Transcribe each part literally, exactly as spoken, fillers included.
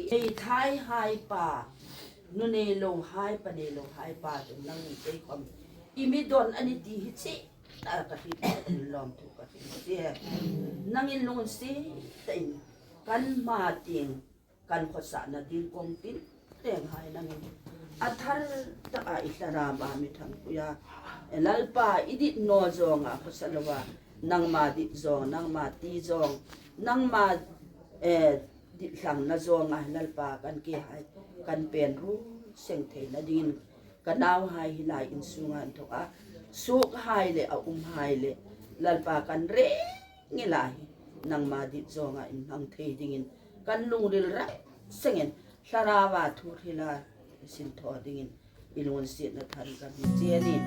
Ei thai hai pa, nu nei lo hai, pa nei lo hai pa, tu nangin kei khom i mi don a ni ti hi chi, ta ka hriet, lawmthu ka hriet. Nangin lunginsiet takin kan hma tieng kan khawsakna ding kawng tin reng hai nangin a thar taka i thlarau a mi ṭhangpui a. E Lalpa, i dit naw zawnga khawsa loa, nangma dit zawng, nangma ti zawng, nangma, eh, dit hlangna zawnga Lalpa kan ke hai kan pen ru seng theina dingin ka nauhai hi lai in sunga an thawk a, suok hai le a um hai le Lalpa kan reng ila hi nangma dit zawnga in hmang thei dingin kan lungril rang sengin thlarauva thu hrila sin thaw dingin i lunginsietna thar kan mi che a nih.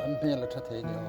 An hmel a ṭha thei ni aw.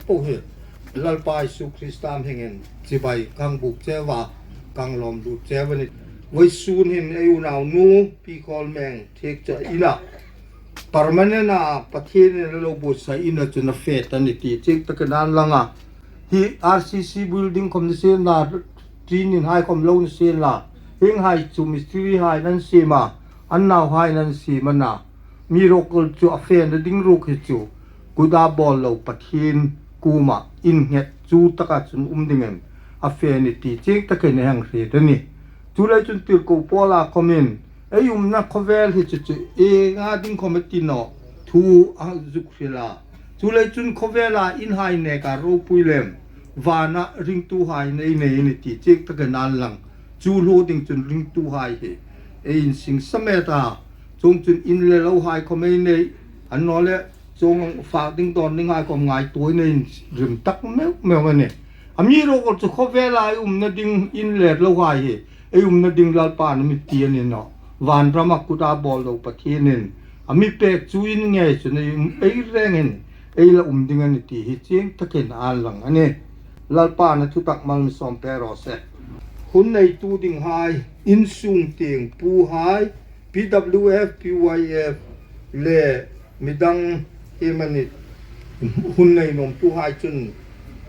Aw hi, Lalpa Isu Krista hmingin chibai kan buk cheu a, kan lawm lut cheu a nih. Vawisun hin ei unaunu Pi Khawlmeng Thiek chu a ina, permanent a Pathienin a lo buotsai ina chun a fe ta ni ti chieng takin an lang a. Hi R C C building khom ni sienla, tin in hai khom lo ni sienla, hieng hai chu mistri hai an siem a, an nauhai an siem a na. Amiruokchu a fena ding ruok hi chu kuta bawl lo Pathien kuoma innghet chu taka chun um dingin a fe ni ti chieng takin ei hang hriet a nih. Chuleiin chun tirko Paula khomin ei umna khawvel hi chu chu ienga ding khom a ti naw thu a zuk hril a. Chuleiin chun khawvela inhai neka ropui lem, vana ringtuhai nei nei ni ti chieng takin an lang. Chu hlu ding chun ringtuhai hi ei insing sa met a. Chuongchun in le lohai khom ei nei, annawleh chuong fak ding dawn dinghai khom ngaituo nei inrim tak meu meu a nih. Amiruokchu khawvela ei umna ding in le lohai hi ei umna ding Lalpan a mi ti a ni naw. Vanrama kuta bawl lo Pathienin a mi pek chu in ngei chun ei um, ei rengin ei la um ding a nih ti hi chieng takin an lang a nih. Lalpan a thu tak mal mi sawm pek raw se. Hun neitu dinghai, insung tieng puhai, P W F, P Y F le midang iemani hun nei nuomtuhai chun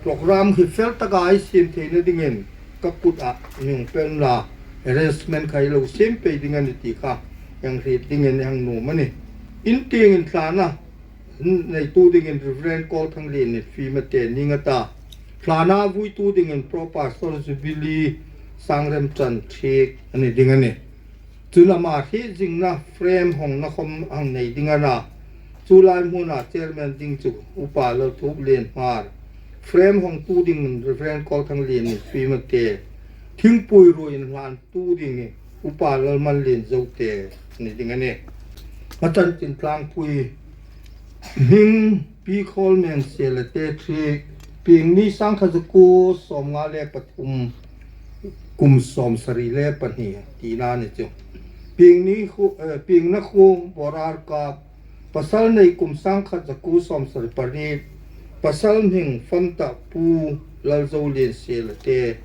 program hi fel taka ei siem theina dingin ka kutah mi hung pêk unla, arrangement kha ei lo siem pei ding a nih ti kha hang hriet dingin hang nuom a nih. In tiengin thlana neitu dingin Reverend Kawlthanglieni Fimate ni nga ta. Thlana vuitu dingin Pro Pastor Jubilee Sangremchan Thiek a ni ding a nih. Chun ama hi zingna frame hawngna khom hang nei ding a na. Chu lai hmuna chairman ding chu Upa Lalthuklienhmar. Frame hawngtu dingin Reverend Kawlthanglieni Fimate. Thingpui ruoiin hlan tu ding hi Upa Lalmanlien Zote ni ding a nih. Hma chanchin tlangpui hming Pi Khawlmeng Sielate Thiek, pieng ni sangkhat zakuo sawmnga le pathum, kum sawmsari le pahni tina ni chu. Pieng ni khu, eh, piengna khu Borar Kap, pasal nei kum sangkhat zakuo sawmsari pariet, pasal hming Famta Pu Lalzolien Sielate,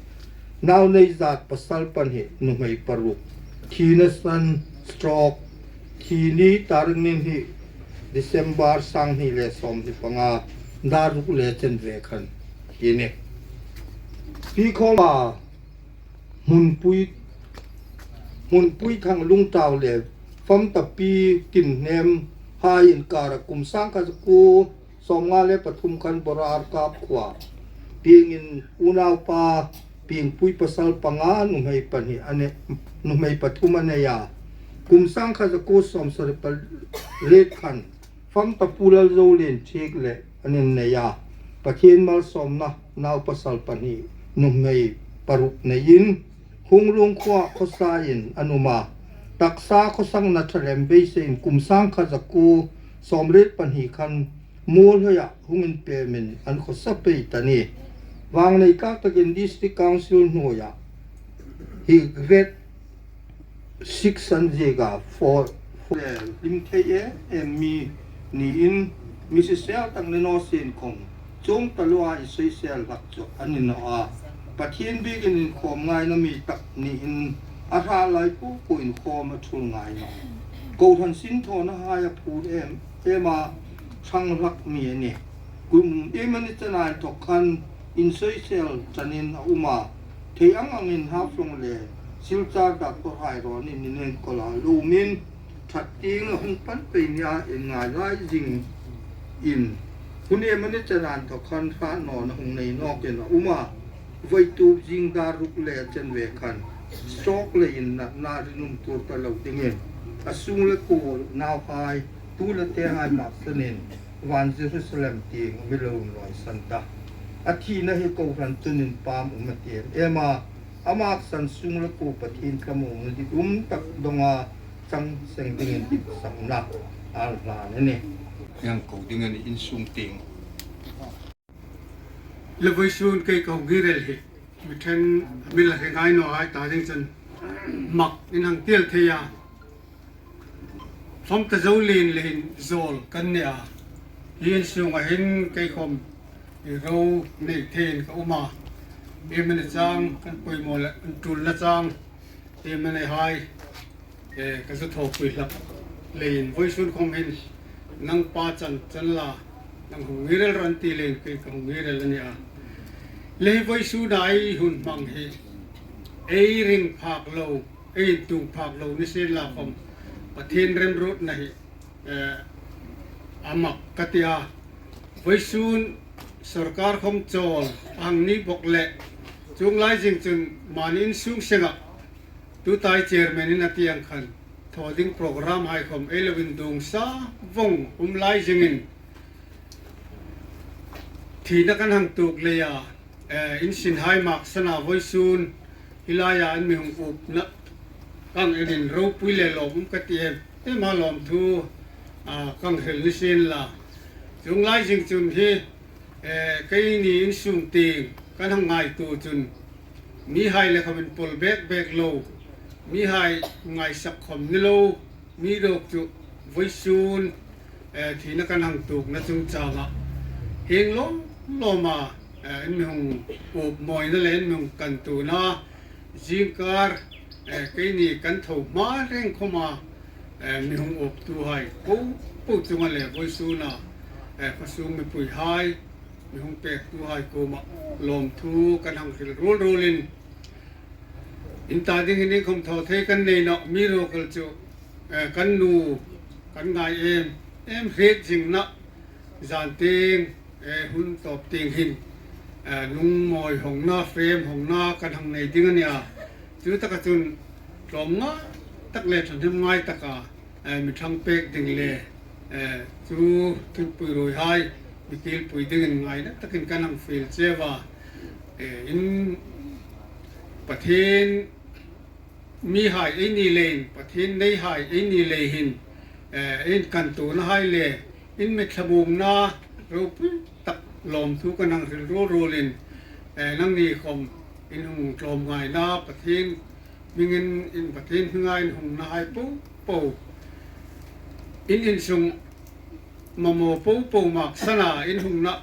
nau nei zat pasal pahni, nuhmei paruk. Thina san stroke, thi ni tarik hni hi December sanghni le sawmhni panga, dar ruk le chen ve khan thi a nih. Pi Khawlmeng Hmunpui, Hmunpui Thang Lungtau le Famta Pi Tinhnem hai inkara kum sangkhat zakuo sawmnga le pathum khan Borar Kap khuoa piengin unaupa piengpui pasal panga, nuhmei pahni a nei, nuhmei pathum a nei a. Kum sangkhat zakuo sawmsari pariet khan Famta Pu Lalzolien Thiek le an innei a. Pathien malsawmna nau pasal pahni, nuhmei paruk neiin Hunglung khuoa khawsain an um a. Taksa khawsakna ṭha lem beiseiin kum sangkhat zakuo sawmriet pahni khan Muolhoia hung inpemin an khawsa pei ta ni. Vangnei tlak takin District Council hnuoia hi grade six an zieka four, four hlim thei em em mi niin, mi sisel tak ni naw sien khom chuong ta lua insawisel hlak chu a ni naw a. Pathien biekin inkhawm ngaina mi tak niin a hrat lai po po inkhawm a ṭul ngai naw. Kohran sinthawnahai a phur em em a, ṭhang hlak mi a nih. Kum iemani chena inthawk khan insawisel ṭanin a um a. Thei ang angin Haflong le Silchar doctor hai rawn in inenkawl a, lo umin ṭhat tieng a hung pan pei nia inngai lai zingin, hun iemani chena inthawk khan hrat nawna hung nei nawkin a um a. Vawituk zing dar ruk le chen ve khan stroke leiin natna rinum tuor ta lo dingin, a sung le kuo nauhai, tu le tehai maksanin van Jerusalem tieng mi lo inlawisan ta. A thina hi kohran chunin pam um a ti em em a, a maksan sung le kuo Pathien thlamuongna ditum tak donga chang seng dingin ditsakna an hlan a nih. Hang ko ding a nih, insung tieng. Le vawisun kei ka hung ngir el hi mi ṭhen mi la hre ngai naw hai ta ding chun mak in hang tiel thei a. Famta Zolien le hin zawl kan nei a. Hi insunga hin kei khom Ro nei theiin ka um a. Ei mani chang kan poimaw le kan tulna chang. Ei mani hai, eh, ka zu thawpui hlak leiin vawisun khawm hin nang pa chan chan la, nang hung ngirel ran ti leiin kei ka hung ngirel a nih a. Le vawisuna ei hun hmang hi ei ring phak lo, ei intung phak lo ni sien la khawm Pathien remruotna hi, eh, a mak ka ti a. Vawisun sawrkar khawm chawl ang ni bawk le, chuong lai zing chun mani insung senga tuta chairman-in a ti ang khan thaw ding program hai khawm ei lo indung sa vawng um lai zingin thina kan hang tuok leia, eh, insin hai mak sana vawisun hi laia an mi hung upna kan en in ropui le lawm um ka ti em em a, lawmthu, ah, kan hril ni sien la. Chuong lai zing chun hi, eh, keini insung tieng kan hang ngaituo chun mihai le khawm inpawl bek bek lo, mihai ngaisak khawm ni lo, mi dawk chu vawisun, eh, thina kan hang tuokna chungchanga hieng lawm lawma, eh, in mi hung up mawina le in mi hung kan tuona zingkar, eh, keini kan tho hma reng khawma, eh, mi hung uptuhai po po chunga le vawisuna, eh, khawsung mipuihai, mi hung pektuhai kuoma lawmthu kan hang hril ruol ruolin, in ta ding hin iengkhawm thaw thei kan nei nawh, mi ruok el chu, eh, kan nu, kan ngai em em hriet zingna zan tieng, eh, hun tawp tieng hin, eh, lungmawi hawngna, frame hawngna kan hang nei ding a nih a. Chu taka chun tlawmngai tak le ṭhahnemngai taka, eh, mi ṭhang pek ding le, eh, chu thingpui ruoihai mi kilpui dingin ngaina takin kan hang fiel cheu a. Eh, in Pathien mihai ei ni leiin, Pathien neihai ei ni lei hin, eh, in kan tuonahai le in mi thlamuongna ropui tak lawmthu kan hang hril ruol ruolin, eh, nangni khawm in hung tlawmngaina Pathien hmingin, in Pathien hminga in hungnahai po po, in insung mamaw po po mak sana in hungna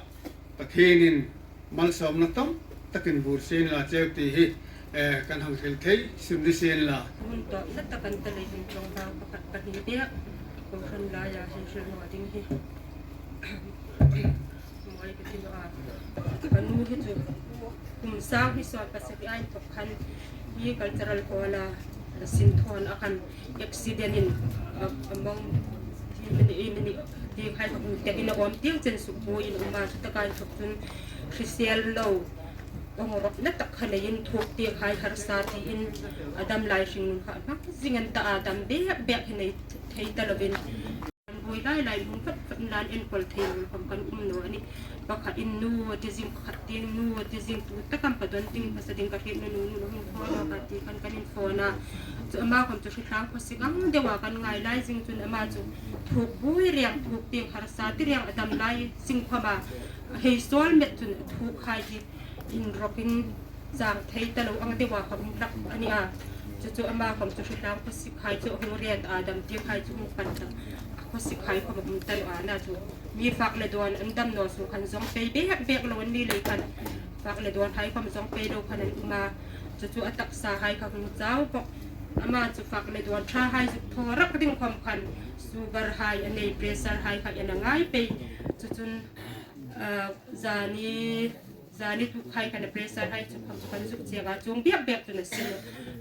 Pathienin malsawmna tam takin bur sien la cheu ti hi, eh, kan hang hril thei sun ni sien la. Hun tawp hla tak kan ta lei hin tlawmngai pakhat pahni biak kohran laia hin hril naw ding hi. Mawi ka ti naw a. Ka nu hi chu kum sang hi sawm pasari a inthok khan hi cultural hall-a sinthawn a khan accident-in, a, a mawng ti mani, ei mani, ti khai ka hung tek in a awm tieng chen sukbuoiin a um a, chu taka inthok chun hrisel lo, bawngrawpna tak kha neiin thuok tieng hai harsa tiin a dam lai hringnun kha a hmang zing an ta a, dam bek bek hi nei thei ta lovin. Kan buoi lai lai hmun fat fat in lan enkawl thei lo khawm kan um naw a nih. Pakhatin nu a ti zing, pakhat tieng nu a ti zing, tu tak am ka dawn ding, hmasa ding ka hriet naw, nu, nu, nu hung thaw naw ka ti khan kan inphone a. Chu ama khawm chu hritlang khawsik ang deuha kan ngai lai zing chun ama chu thuok buoi reng, thuok tieng harsa ti reng a dam lai zing khawma hei sawl met chun thuok hai hi inrawkin chang thei ta lo ang deuha ka um hlak a nih a. Chu chu ama khawm chu hritlang khawsik hai chu a hung ret a, dam tieng hai chu hung pan hlak, a khawsik hai khawm a um ta naw a, na chu mi fak le dawn an dam naw sung khan zawng pei bek bek lo an ni lei khan, fak le dawn hai khawm zawng pei lo khan an um a. Chu chu a taksa hai kha hung chau bawk. Ama chu fak le dawn ṭha hai zuk thaw rak ding khawm khan sugar hai a nei, pressure hai kha a na ngai pei. Chu chun, ah, zani Zani tu khai khan a pressure hai chu khawm chu kan zuk chek a, chuong bek bek chu a ni si naw.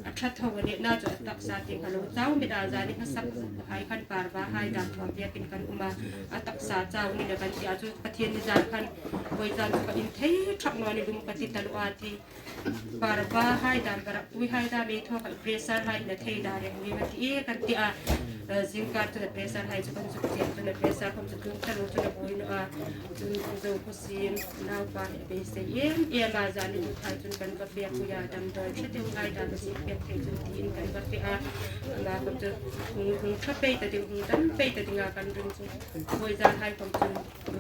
A ṭha tho a ni na chu a taksa tieng kha lo chau met a, zani hmasak hai khan parva hai dam thaw biakin kan um a, a taksa chau ni naw kan ti a, chu Pathienni zan khan voi zan chu ka inthei ṭhak naw a nih, lum ka ti taluo a ti. Parva hai dam, barak pui hai dam ei thaw kha pressure hai a na thei dan reng reng a ti e kan ti a. Eh, zingkar chun a pressure hai chu kan zuk chek chun a pressure khawm chu tlung taluo chun a buoi naw a. Chun zo khawsik naupa hi a beisei em em a, zani tu khai chun kan va fe a, kuya damdawi ṭha deu lai dam a sik pek thei chun tiin kan va fe a. Ama khawm chu hung, hung ṭha pei ta ding, hung dam pei ta dinga kan ring chu. Voi zan hai khawm chun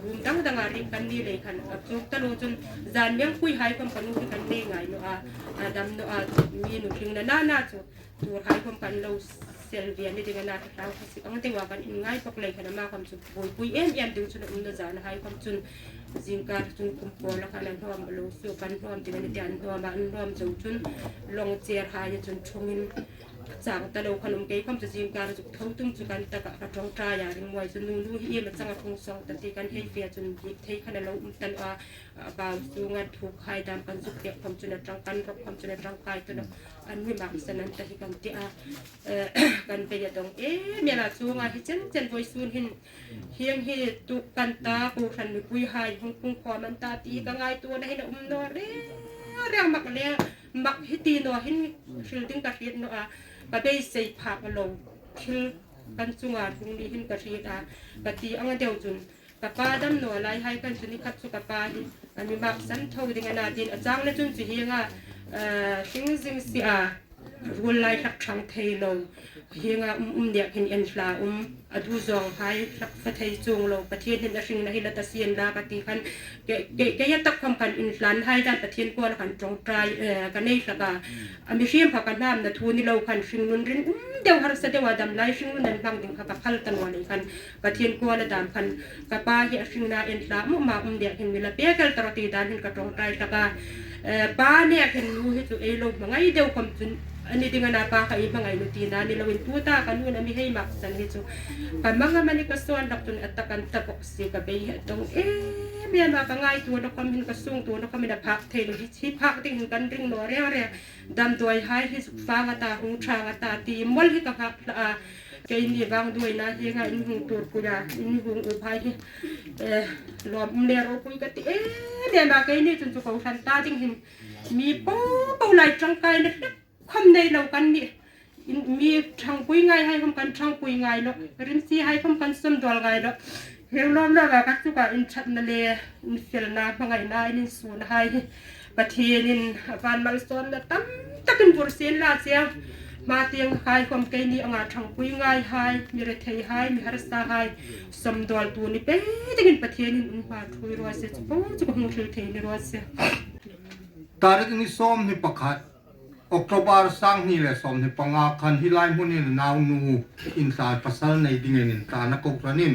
room dang danga ring kan ni lei khan a chuk taluo chun zan meng pui hai khawm ka nu hi kan nei ngai naw a. A dam naw a, mi nu hringna na na chu tur hai khawm kan lo Selvi a ni ding a na, ka hlau ka sik ang te wa kan inngai bawk lei khan ama khom chu buoipui em em ding chun a um naw zan hai khom chun zingkar chun kum pawl a khan an hnawm lo su kan hnawm ding a ni ti an hnawm a, an hnawm zo chun lawng cher hai chun thungin chang ta lo khan um kei khom chu zingkar chu tho tum chu kan taka ka ṭawngṭai a ring muoi chu nu nu hi iem a chang a phung sawng ta ti kan hei fe chun bik thei khan a lo um ta naw a, a bau sunga thuk hai dam kan zuk pek khom chun a ṭang kan rawk khom chun a ṭangkai ta naw. An mi mak san an ta hi kan ti a, eh, kan bei a dong em em a, chuonga hi chen chen vawisun hin hieng hi tu kan ta, kohran mipui hai hung pung khawm an ta ti ka ngaituona hin a um naw reng reng, mak le mak hi ti naw hin hril ding ka hriet naw a, ka beisei phak lo thil kan chunga hung ni hin ka hriet a, ka ti ang deu chun ka pa dam naw lai hai khan chu ni khat chu ka pa hi a mi mak san tho ding a na tin a chang le chun chu hienga, eh, hring zing si a, ruol lai hlak ṭhang thei lo. Hienga um, um nek hin en hla um, a du zawng hai hlak fa thei chuong lo. Pathien hin a hringna hi la ta sien la ka ti khan, ke, ke, ke ya tak khom khan inhlan hai dan Pathien kuoma khan ṭawngṭai, eh, ka nei hlak a. A mihriem kha ka hnamna thu ni lo khan hringnun rin um deu harsa deu a dam lai hringnun an hmang ding kha ka phal ta naw lei khan Pathien kuoma dam khan ka pa hi a hringna en hla um a, um nek hin mi la pek el ta rawh ti dan hin ka ṭawngṭai hlak a. Eh, pa nek hin nu hi chu ei lo hmangai deu khom chun a ni ding a na, pa kha ei hmangai naw tina ni loin tuta ka nun a mi hei mak san hi chu ka mang amani ka sawn hlak chun a tak an ta bawk si, ka bei hi a dong em em a, ka ngaituona khom hin ka sungtuona khom hin a phak thei lo hi, hi phak ding hin kan ring naw reng reng. Damdawi hai hi zuk fang a ta, hung ṭhang a ta ti mawl hi ka nghak hlak a. Keini vangduoina hienga in hung tuor pui a, in hung up hai hi, eh, lawm um le ropui ka ti em em a, keini chun chu kohran ta ding hin mi po po lai ṭangkaina hlek khom nei lo kan nih. In, mi ṭhangpui ngai hai khom kan ṭhangpui ngai lo, rimsi hai khom kan sawmdawl ngai lo. Hieng lawm lawm a ka chu ka inṭhatna le infielna hmangaina in insuona hai hi Pathienin a van malsawmna tam takin bur sien la che. Hma tieng hai khom keini anga ṭhangpui ngai hai, mi rethei hai, mi harsa hai, sawmdawl tu ni pei dingin Pathienin in hma ṭhuoi raw se, chu po chu ka hung hril thei ni raw se. Tarik ni sawmhni pakhat, October sanghni le sawmhni panga khan hi lai hmunin naunu intlai pasal nei dingin intlana kohranin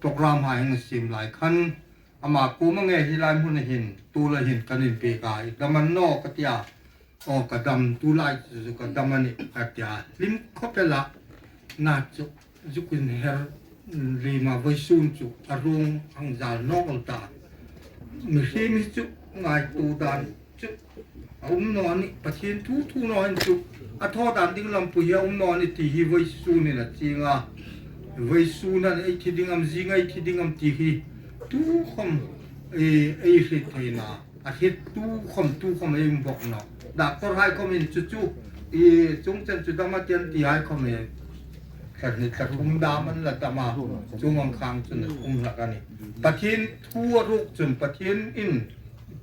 program hai hang siem lai khan ama kuoma nge hi lai hmuna hin tu la hin kan inpek a, i dam a naw ka ti a. Aw, ka dam, tu lai chu ka dam a nih ka ti a. Hlim khawp el a, na chu zuk inher lem a, vawisun chu a ruong hang zal nawk el ta. Mihriem hi chu ngaituo dan chu a um naw a nih, Pathien thu thu naw hin chu a thaw dan ding lampui hi a um naw a nih ti hi vawisun hin a chieng a. Vawisun hin ei thi ding am, zing ei thi ding am ti hi tukhom ei, ei hriet theina, a hriet tukhom, tukhom ei um bawk nawh. Doctor hai khomin chu chu, i, chungchang chu dam a tih an ti hai khomin, thla hni thla thum dam an la dam a, chuong ang khang chun um hlak a nih. Pathien thu a ruk chun Pathienin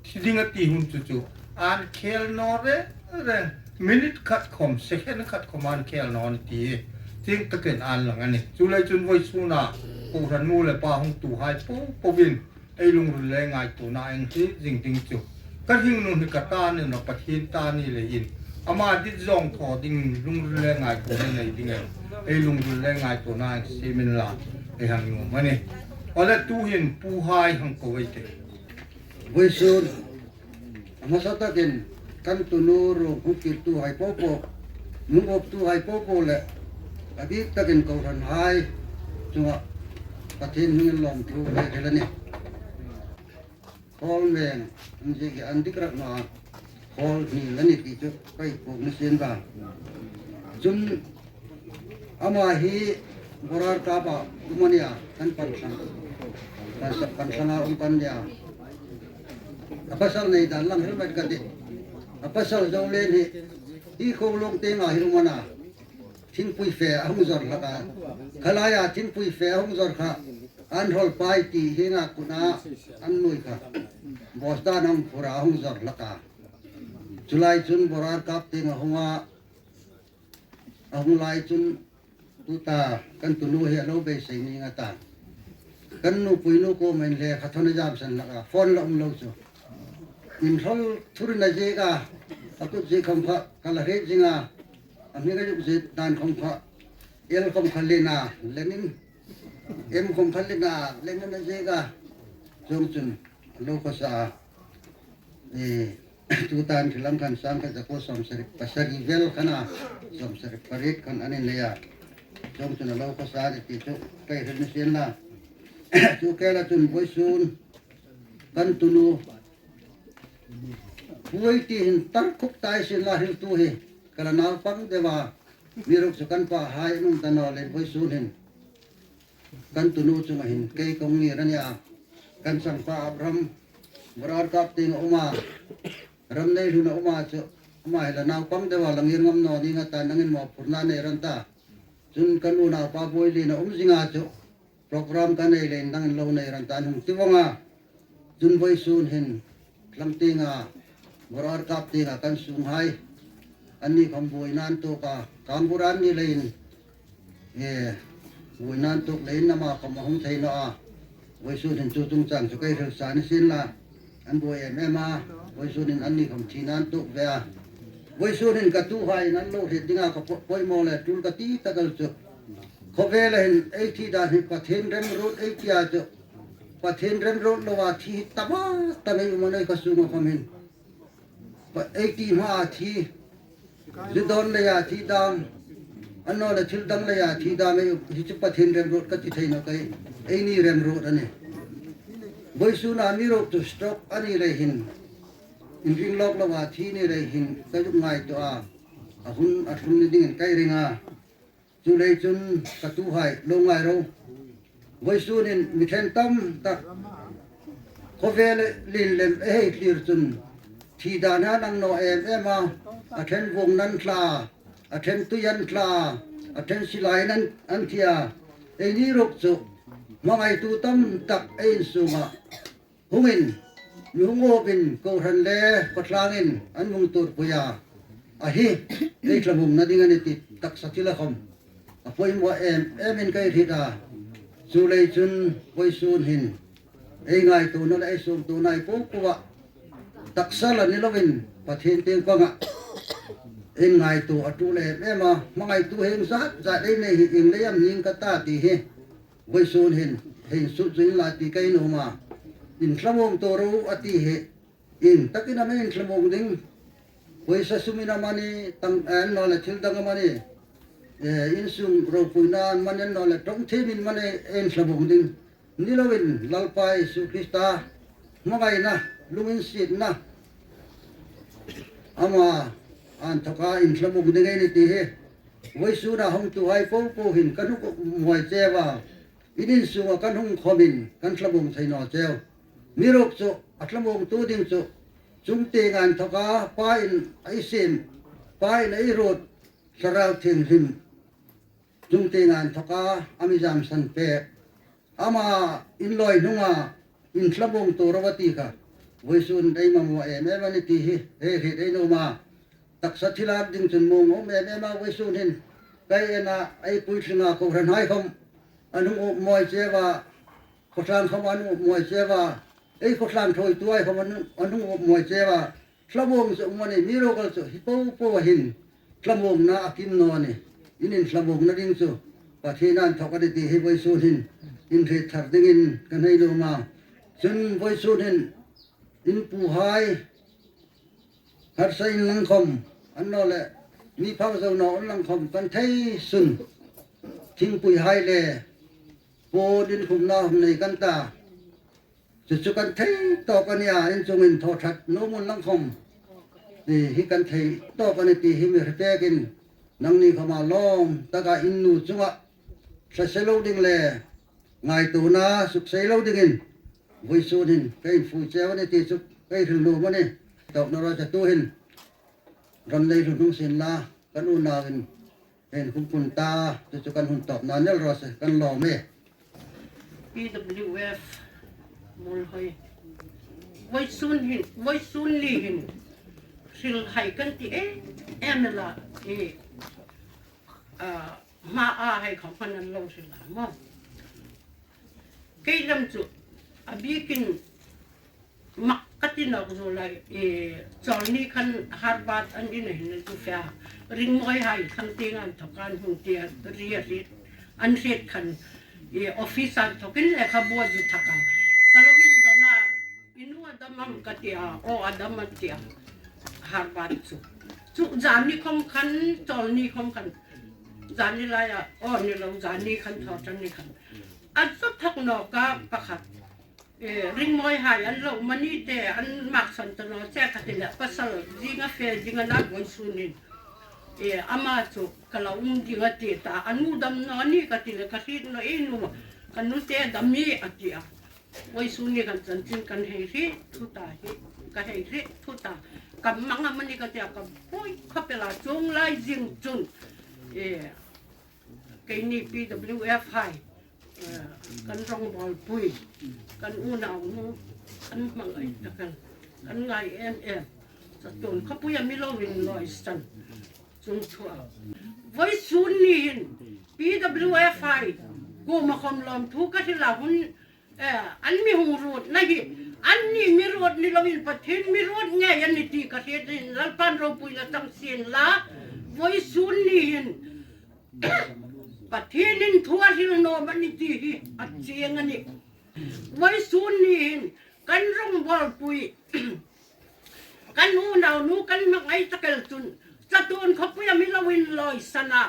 thi ding a ti hun chu chu an khel naw reng reng, minute khat khom, second khat khom an khel naw a nih ti hi chieng takin an lang a nih. Chuleiin chun vawisuna kohran nu le pa hung tuhai po poin ei lungril le ngaituona ei hriet zing ding chu ka hringnun hi ka ta ni naw, Pathien ta ni leiin ama dit zawng thaw ding lungril le ngaituona nei dingin ei lungril le ngaituona ei siem inla ei hang nuom a nih. Aw le, tuhin puhai hang ko ei tih. Vawisun a hmasa takin kan tunu ruong hung kirtuhai po po, hung uptuhai po po le a bik takin kohranhai chunga Pathien hmingin lawmthu ei hril a nih. Hall meng an zie ki an dik rak naw a, hall hni la ni ti chu ka puong ni sien ta. Chun ama hi Borar kapa um a nih a, kan Pansang, Pansang, Pansanga um kan nih a. A pasal nei dan lang helmet ka ti. A pasal Zolen hi, hi Khawlawng tienga hi um a na. Thingpui fe a hung zawr hlak a. Kha laia thingpui fe a hung zawr kha an hawl pai ti hienga kuna an nuoi kha bawsdan a hung phur a, a hung zawr hlak a. Chu lai chun Borar kap tieng a hung a, a hung lai chun tuta kan tunu hi a lo beisei ning a ta. Kan nupuinu kuoma hin le kha thawn a zam san hlak a, phone la um lo chu. Inhawl thurin a ziek a, a kut ziek khom kha ka la hriet zing a, a hming a zuk ziek dan khom kha L khom kha lien a, lenin, M khom kha lien a, lenin a ziek a. Chuongchun lo khawsa. E, tuta an thil ang khan sang khat za kuo sawmsari pasari vel khan a, sawmsari pariet khan an innei a. Chuongchun a lo khawsa a ni ti chu ka hril ni sien la. Chu khela chun vawisun kan tunu, puoi ti hin tar khuk tai sien la hriltu hi. Ka la naupang deu a, mi ruk chu kan pahai an um ta naw leiin vawisun hin kan tunu chunga hin kei kong ngir a nih a. Kan sangpa Abraham, Borar kap tieng a um a, Ramneihlun a um a chu, ama hi la naupang deu a la ngir ngam naw ning a ta, nangin mawphurna nei ran ta. Chun kan unaupa Bawihlun a um zing a chu, program ka nei leiin nangin lo nei ran ta, an hung ti vong a. Chun vawisun hin tlang tienga, Borar kap tienga kan sunghai anni khom buoina an tuok a, Kangbura an ni leiin, e, buoina an tuok leiin ama khom a hung thei naw a. Vawisun hin chu chungchang chu ka hril sa ni sien la. An buoi em em a, vawisun hin anni khom thina an tuok ve a. Vawisun hin ka tuhaiin an lo hriet dinga ka po-, poimaw le tul ka ti tak el chu, khawvela hin ei thi dan hi Pathien remruot ei ti a chu, Pathien remruot loa thi hi tam a tam ei um a, ei ka sunga khom hin. Pa-, ei ti hmaa thi, zu dawn leia thi dam, annawleh thil dang leia thi dam ei, hi chu Pathien remruot ka ti thei naw kei, eini remruot a nih. Vawisuna mi ruk chu stroke a ni lei hin, inring lawk loa thi ni lei hin ka zuk ngaituo a, a hun a tlung ni dingin ka ring a. Chuleiin chun ka tuhai, lo ngai ro. Vawisunin mi ṭhen tam tak khawvel lien lem ei hei thlir chun thi dan a nang naw em em a, a ṭhen vuong nan tla, a ṭhen tui an tla, a ṭhen silai nan an thi a. Eini ruk chu hmangaitu tam tak ei insunga hungin, mi hung awpin, kohran le khawtlangin an hung tuorpui a. A hi, ei thlamuongna ding a nih ti taksa thila khom a poimaw em emin ka hriet a. Chuleiin chun vawisun hin ei ngaituona le ei suongtuona ei po po a, taksa la ni loin Pathien tieng panga ei ngaituo a tul em em a, hmangaitu heng zat zat ei nei hi ieng lei am ning ka ta ti hi. Vawisun hin, hin suk chu inla ti ka nuom a. Inthlamuong tuo ro a ti hi, ieng takin am ei inthlamuong ding? Pawisa sumin amanih, tang, eh, annawleh thil dang amanih, eh, insung ropuina amanih, annawleh ṭawng thiemin amanih ei inthlamuong ding? Ni loin Lalpa Isu Krista hmangaina, lunginsietna, ama inthoka inthlamuong ding ei nih ti hi vawisuna hungtuhai po po hin kan hung muoi cheu a, in insunga kan hung khomin kan thlamuong thei naw cheu. Mi ruk chu a thlamuongtu ding chu chungtienga inthoka Pa in ei siem, Pa in ei ruot, Thlarau Thienghlim chungtienga inthoka a mi zamsan pek, ama inlawi hnunga inthlamuong tuo ro a ti kha vawisun ei mamaw em em a nih ti hi ei hriet ei nuom a. Taksa thilak ding chun muong um em em a, vawisun hin ka en a, ei puitlinga kohranhai khom an hung up muoi cheu a, khawtlang khom an hung up muoi cheu a, ei khawtlang ṭhuoituhai khom an hung, an hung up muoi cheu a. Thlamuong chu um a nih, mi ruk chu hi po po hin thlamuongna a kim naw a nih. In inthlamuongna ding chu Pathien inthok a nih ti hi vawisun hin inhriet thar dingin kan hei nuom a. Chun vawisun hin in puhai harsa inlang khom, annawleh mi phak zo naw inlang khom kan thei sun, thingpuihai le puon inkhumna hung nei kan ta. Chu chu kan thei tawk a nih a, in chungin thaw ṭhat nuom inlang khom hi kan thei tawk a nih ti hi mi hre pekin, nangni khoma lawm taka in nu chunga thla se lo ding le ngaituona suk sei lo dingin vawisun hin ka infui cheu a nih ti chu ka hril nuom a nih. Tawpna raw se, tuhin Ramneihlun hung sien la, kan unauin ei khum pun ta, chu chu kan hun tawpna ni raw se, kan lawm e. P W F Muolhoi. Vawisun hin, vawisun ni hin hrilhai kan ti em em la, e, a, hmaa hai khom khan an lo hril a maw. Kei lam chu a bikin mak A ti nawk zo lai, e, Chawlni khan Harvard an in a hin a zu fe a. Ringmawi hai thlang tieng an thawk an hung ti a, ri a hriet, an hriet khan, e, office an thawkin lekhabu a zu thak a. Ka lo indawn a, i nu a dam am ka ti a, aw a dam an ti a. Harvard chu. Chu zani khom khan, Chawlni khom khan. Zani laia, aw ni lo, zani khan thaw tan ni khan. A zu thak nawk a pakhat. E, Ringmawi hai an lo mani te an maksan ta naw che ka ti le, pasal zinga fe zinga na Voisunin. E, ama chu ka lo um ding a ti ta, a nu dam naw ni ka ti le, ka hriet naw e nu, ka nu te dam mi a ti a. Voisuni kan chanchin kan hei hriet thu ta hi, ka hei hriet thu ta. Ka mang a mani ka ti a, ka buoi khawp el a, chuong lai zing chun. E, keini P W F hai. Eh, kan rongbawlpui, kan unaunu, kan hmangai takel, kan ngai em em. Chatuon khawpui a mi lo inlawisan. Chungchang. Voisun ni hin P W F hai kuoma khom lawmthu ka hril a, hun, eh, an mi hung ruotna hi, anni mi ruot ni loin Pathien mi ruot ngei a nih ti ka hriet in, Lalpan ropuina chang sien la. Voisun ni hin Pathienin thu a hril naw a nih ti hi a chieng a nih. Voisun ni hin kan rongbawlpui, kan unaunu kan hmangai takel chun, chatuon khawpui a mi lo inlawisan a,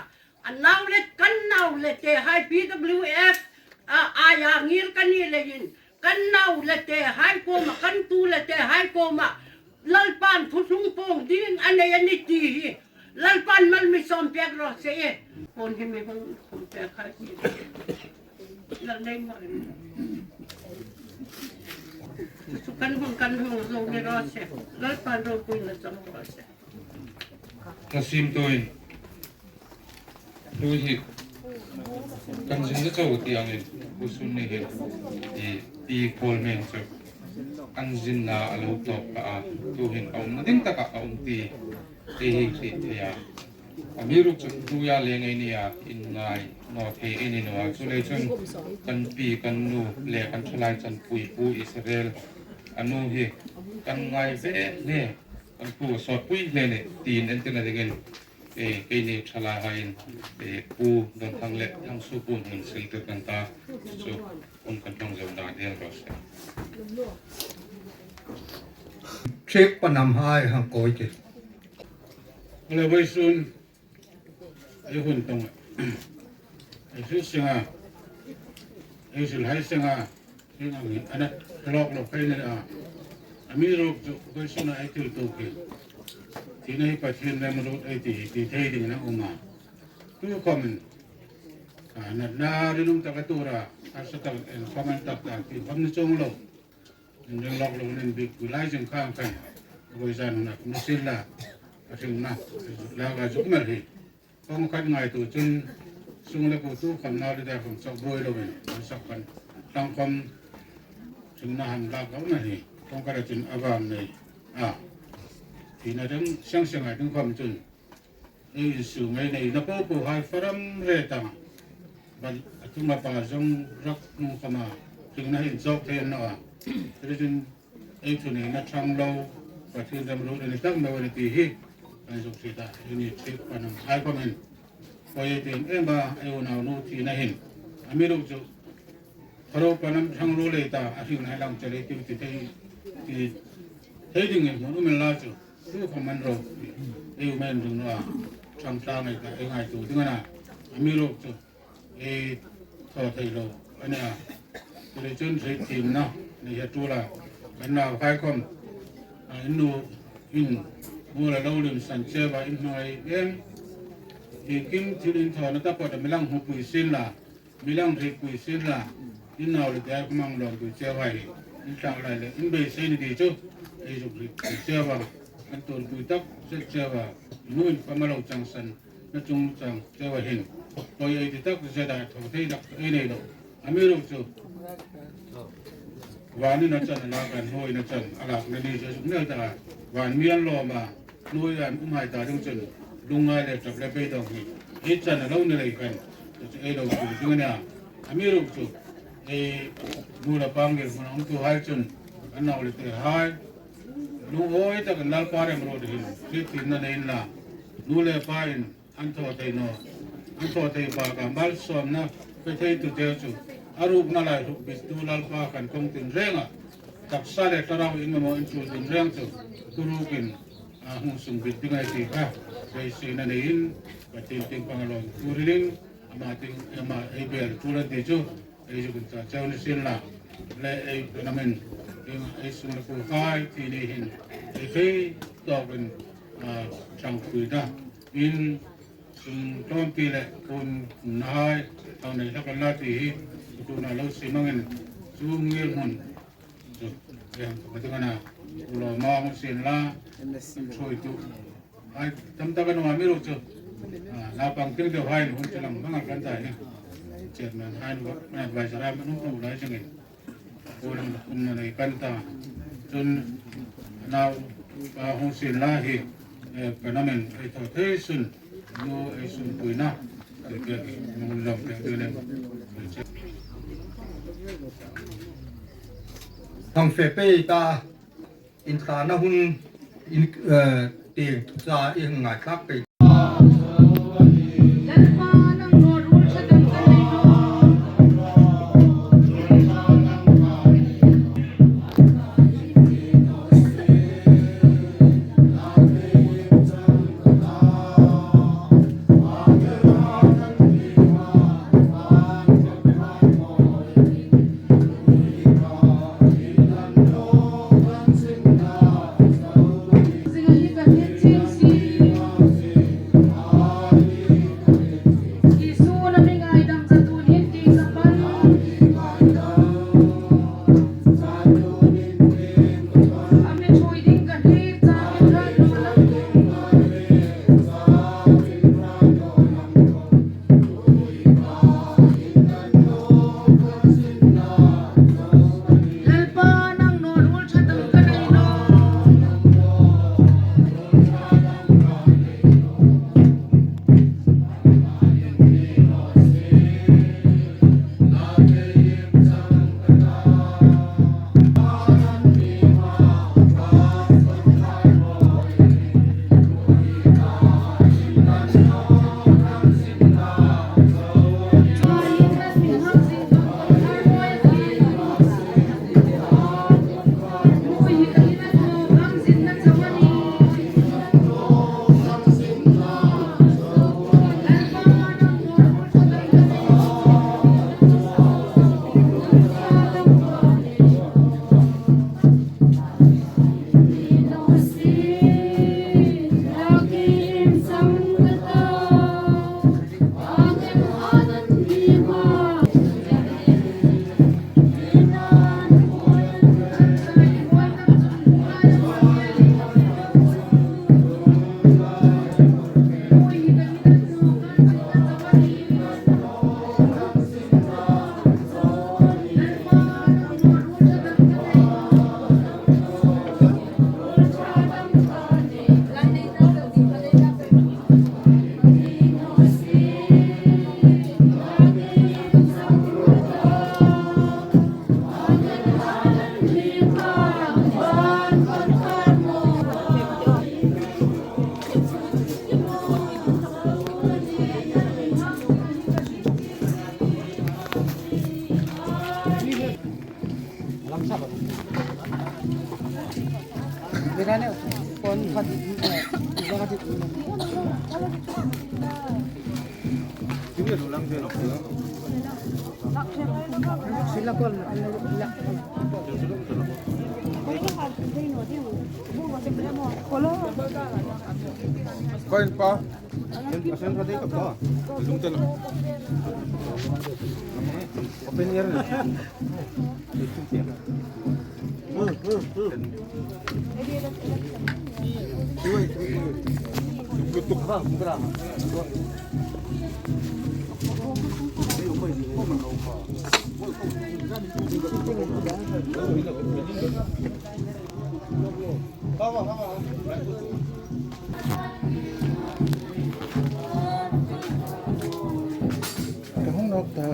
a nau le kan nau le tehai P W F a, aia ngir ka ni leiin, kan nau le tehai kuoma, kan tu le tehai kuoma Lalpan thuthlung pawng ding a nei a nih ti hi Lalpan mal mi sawm pek raw se e. Pawn hi mi hung khum pek kha hi. Lal nei mo. Chu kan hung, kan hung zo ni raw se. Lalpan ropuina chang raw se. Ka sim tuin. Lui hi kan zinna chau ti angin, Voisun ni hin i, i Pawl Meng chu an zinna a lo tawp ta a, tuhin a umna ding taka a um ti ei hi hriet thei a. Amiruokchu hnuoia le ngei nia inngai naw thei ei ni naw a, chuleiin chun kan pi, kan nu le kan thalai chanpui Pu Israel a nu hi kan ngai ve hle, kan pu sawtpui hle nih tiin entirna dingin, eh, keini thalai haiin, eh, Pu Donthang le Thangsuo puon hung siltir kan ta, chu hun kan ṭawng zo dan el raw se. Thiek panam hai hang kawi ti. Hale Voisun, ei hun tawng, ei hriet seng a, ei hrilhai seng a, Hieng ang hin a na lawk lawk kha ei ni a. Amiruokchu Voisuna ei thil tuok hi, thina hi Pathien remruot ei ti, ti thei dingin a um a. Tukhawmin, a, natna rinum taka tura, a sa tak en khawm an tak tak ti khawm ni chuong lo. Inring lawk lo nen bik pui lai zing khang khan. Voizan hun a khum sien la. A hringna, la ka zuk mer hi. Kawng khat ngaituo chun, sung le kuo tukhawm nau le dai khawm chawk buoi lovin, an sak kan tlang khawm, chun na han lak lo na hi, kawng khata chun a vang nei a. Thina dang siang siang a ding khawm chun, ei insu ngei nei na po po hai faram re ta. Bal a tunga pa zong rak hmu khawma, hringna hin chawk thei an naw a. Chun, Ei thuneina ṭhang lo, Pathien remruot a ni tak naw a ni ti hi kan zuk hriet a, ei ni thiek panam hai khawmin. Pawi ei ti em em a, ei unaunu thina hin. Amiruokchu, Pharo panam ṭhang lo lei ta, a hringna hi lang che lei tiu ti thei, ti thei dingin hmun um inla chu, tukhawm an ro, ei um ei ring naw a, ṭhang tlang ei ta, ei ngaituo ding a na. Amiruokchu, ei thaw thei lo a nih a. Chuleiin chun hriet thiemna nei hi a ṭul a, kan nauhai khawm, a, in nu in mual a lo limsan cheu a, in hmangai em. Iengkim thil inthawna taphawt a mi lang hmupui sien la, mi lang hrietpui sien la, in nau le tehai khawm hang lawmpui cheu hai hi, in thlak lai le in beisei ni ti chu ei zuk hrietpui cheu a, kan tuonpui tak zet cheu a, in nu in fam a lo changsan na chungchang cheu a hin, pawi ei ti tak zet a, thaw thei tak ei nei lo. Amiruokchu, vanin a chan a lak a, hnuoiin a chan a lakna ni chu a zuk nel ta a, van mi an lawm a, hnuoia an umhai ta ding chun, lungngai le ṭap le beidawng hi ei chan a lo ni lei khan, chu chu ei lo tul ding a nih a. Amiruokchu, ei nu le pa ngirhmun a umtuhai chun, an nau le tehai, Lungawi takin Lalpa remruot hin hriettienna nei inla, nu le pain an thaw thei naw, an thaw thei baka malsawmna pe thei tu te chu a rukna lai hluk bit tu Lalpa khan kawng tin renga, taksa le thlarau in mamaw in tul tin reng chu tu rukin a hung sung bit ding ei ti kha beiseina neiin Pathien tieng pang a lawm thu hrilin ama tieng ama ei bel tul an ti chu ei zuk inchah cheu ni sien la, le ei pe namin ei sung le kuo khai ti ni hin ei thei tawkin, a, ṭhangpui ta in sung tlawmte le hun nahai thang nei hlak an la ti hi tuna lo si mangin chu ngirhmun chu ei hang ka ti kana u lo ma hung sien la, ṭhuoitu ai tam tak a nuam mi ru chu, a, naupang tieng deu hai hun chu lang hmang kan ta ni. Chairman hai nu, advisor hai nu nu lai changin. Kulang umna nei kan ta. Chun nau, a, hung sien la hi, eh, ka namen ei thaw thei sun nu ei sunpuina. Nung lawm te tu nen. Hang fe pei ta. Inthlanna hun in, eh, tieng cha i ngaithlak pei. Ko in pa. Lungten. Open air. Ka hung nawk ta.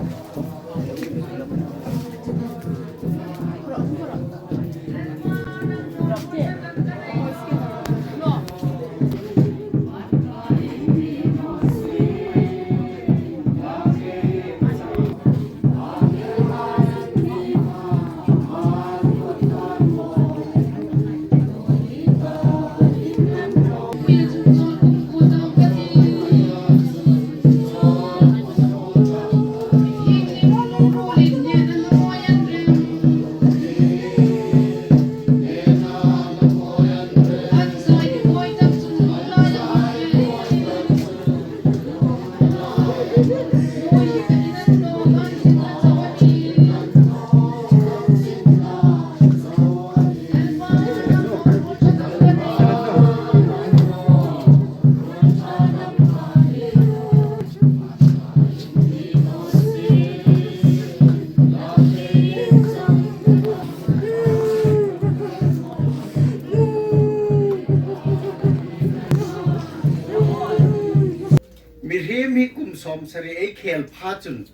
Mihriem hi kum sawmsari ei khel pha chun,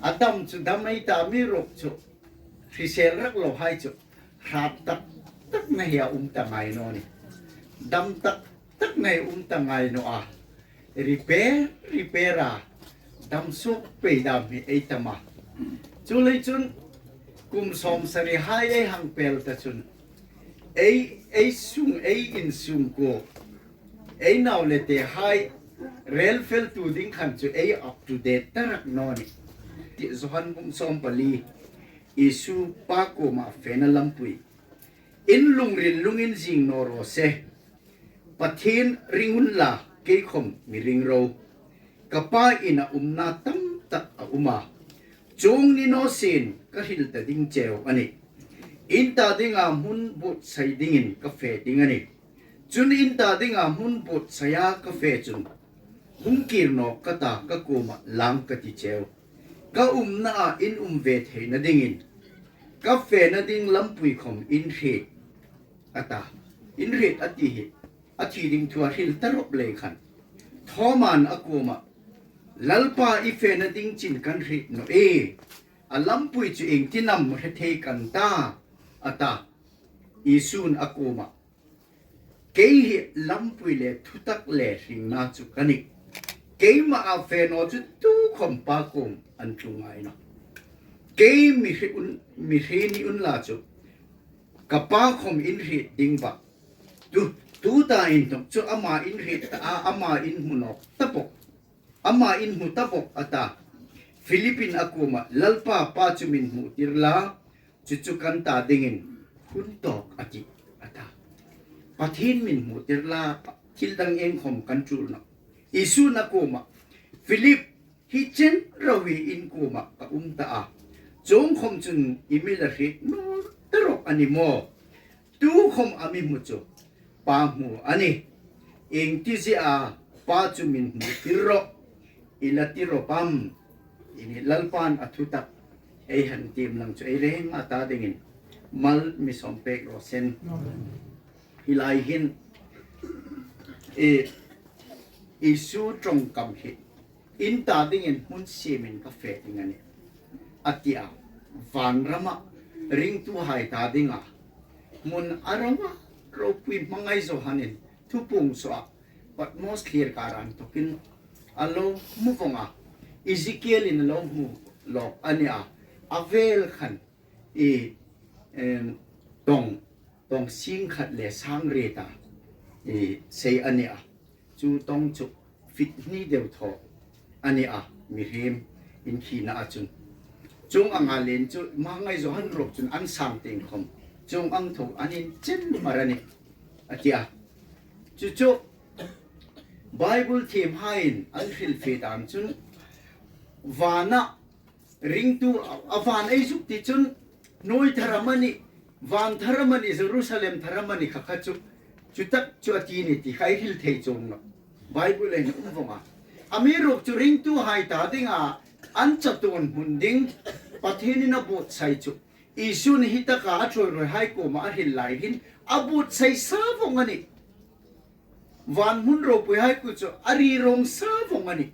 a dam chu dam ei ta, amiruokchu hrisel rak lo hai chu hrat tak tak na hi a um ta ngai naw ni. Dam tak tak na hi um ta ngai naw a. Repair, repair a, dam suok pei dam hi ei tam a. Chuleiin chun kum sawmsari hai ei hang pel ta chun, ei, ei sung, ei insung kuo, ei nau le tehai rel feltu ding khan chu ei up to date ta rak naw ni. Ti Johan bung sawm pali, Isu Pa kuoma fena lampui. In lungril lungin zing naw raw se. Pathien ring unla, kei khom mi ring ro. Ka Pa inah umna tam tak a um a. Chuong ni naw sien ka hril ta ding cheu a nih. In ta dinga hmun buotsai dingin ka fe ding a nih. Chun in ta dinga hmun buotsaia ka fe chun, hung kir nawk ka ta, ka kuomah lang ka ti cheu. Ka umnaa in um ve theina dingin ka fena ding lampui khom in hriet a ta. In hriet a ti hi, a thi ding thu a hril ta rawp lei khan, Thoma'n a kuomah, Lalpa, i fena ding chin kan hriet naw e. A lampui chu iengtin am hre thei kan ta? a ta. Isu'n a kuomah, Kei hi lampui le thutak le hringna chu ka nih. Keimaa fe naw chu tukhom Pa kuom an tlung ngai nawh. Kei mi hre un, mi hre ni unla chu, ka Pa khom in hriet ding bak. Tu, tuta inthok chu ama in hriet ta a, ama in hmu nawk ta bok. Ama in hmu ta bok, a ta. Philip'n a kuomah, Lalpa, Pa chu min hmutir la, chu chu kan ta dingin hun tawk a tih, a ta. Pathien min hmutir la, thil dang iengkhom kan tul nawh. Isu'n a kuomah, Philip, hi chen ro hi in kuomah ka um ta a. Chuong khom chun i mi la hriet naw ta rawp a ni maw? Tukhom a mi hmu chu Pa hmu a nih. Iengtizie a Pa chu min hmutir rawh, i la ti rawp am? Ini Lalpa'n a thutak ei hang tiem lang chu ei reng a ta dingin mal mi sawm pek raw se. Hi lai hin, e, Isu ṭawngkam hi, in ta dingin hmun siemin ka fe ding a nih, a ti a. Vanrama ringtuhai ta dinga hmun a rama ropui hmangai Johanin thupuong suoa Patmos thlier kara inthokin a lo hmu vong a. Ezekielin a lo hmu lawk a ni a. A vel khan i, em, tawng, tawng sing khat le sang riet a, i, sei a ni a. Chu tawng chu fit hni deu thaw a ni a, mihriem inkhina a chun. Chuong anga len chu hmangai Johan ruok chun an sang tieng khom chuong ang thaw an inchen mar a nih, a ti a. Chu chu Bible thiemhaiin an hrilfie dan chun, vana ringtu, a, a van ei zuk ti chun, hnuoi thar amanih, van thar amanih, Jerusalem thar amanih kha kha chu, chu tak chu a ti ni ti kha ei hril thei chuong nawh. Bible-in a um vong a. Amiruokchu ringtuhai ta dinga an chatuon hmun ding Pathienin a buotsai chu, Isu'n hi taka a ṭhuoiruoihai kuoma a hril lai hin a buotsai sa vong a nih. Van hmun ropuihai kuo chu a rirong sa vong a nih.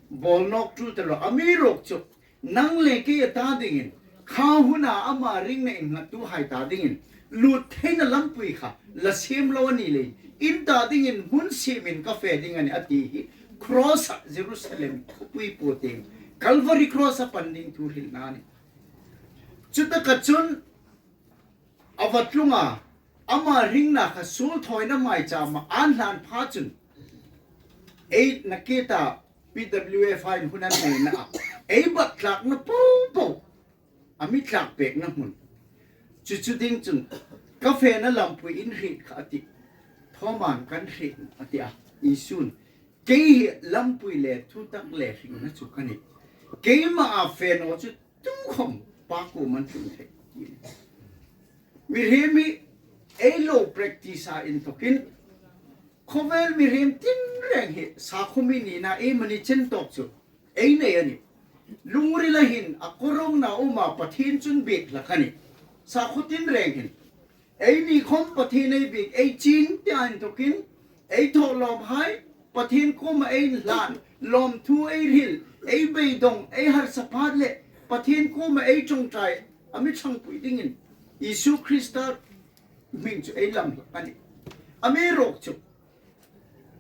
Bawl nawk tul ta lo, amiruokchu nang le kei a ta dingin, kha huna ama ringna innghattuhai ta dingin lut theina lampui kha la siem lo a ni leiin, in ta dingin hmun siemin ka fe ding a nih, a ti hi cross-a, Jerusalem khawpui puo tieng, Calvary cross-a pan ding thu hrilna a nih. Chu taka chun a va tlung a, ama ringna kha suol thawina maichama an hlan pha chun, ei nakie ta P W F-in hun an neina a, ei bat thlakna po po a mi thlak pekna hmun. Chu chu ding chun, ka fena lampui in hriet kha, a ti. Thoma'n kan hriet, a ti a. Isu'n, kei hi lampui le thutak le hringna chu ka nih. Keimaa fe naw chu tukhom Pa kuoma an tlung thei. Mihriem hi ei lo practice-a inthokin, khawvel mihriem tinreng hi sakhuo mi nina ei mani chen tawk chu ei nei a nih. Lungrila hin a kawrongna uma Pathien chun biek hlak a nih. Sakhuo tinreng hin. Eini khom Pathien ei biek, ei chin tia inthokin, ei thawhlawmhai, Pathien kuoma ei hlan, lawmthu ei hril, ei beidong, ei harsa phat le Pathien kuoma ei ṭawngṭai a mi ṭhangpui dingin Isu Krista hming chu ei lam hlak a nih. Amiruokchu,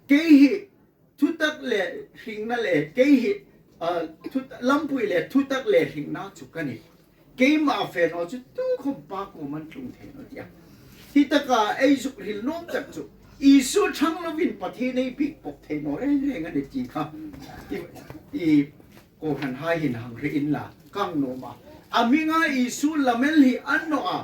kei hi thutak le hringna le, kei hi, ah, thut-, lampui le thutak le hringna chu ka nih. Keima fe naw chu tukhawm Pa kuomah tlung thei naw ti a. Hi taka ei zuk hril nuom tak chu, Isu ṭhang lovin Pathien ei biek bawk thei naw reng reng a nih ti kha i, i kohranhai hin hang hre inla, ka nuom a. A hminga Isu lamen hi a ni naw a.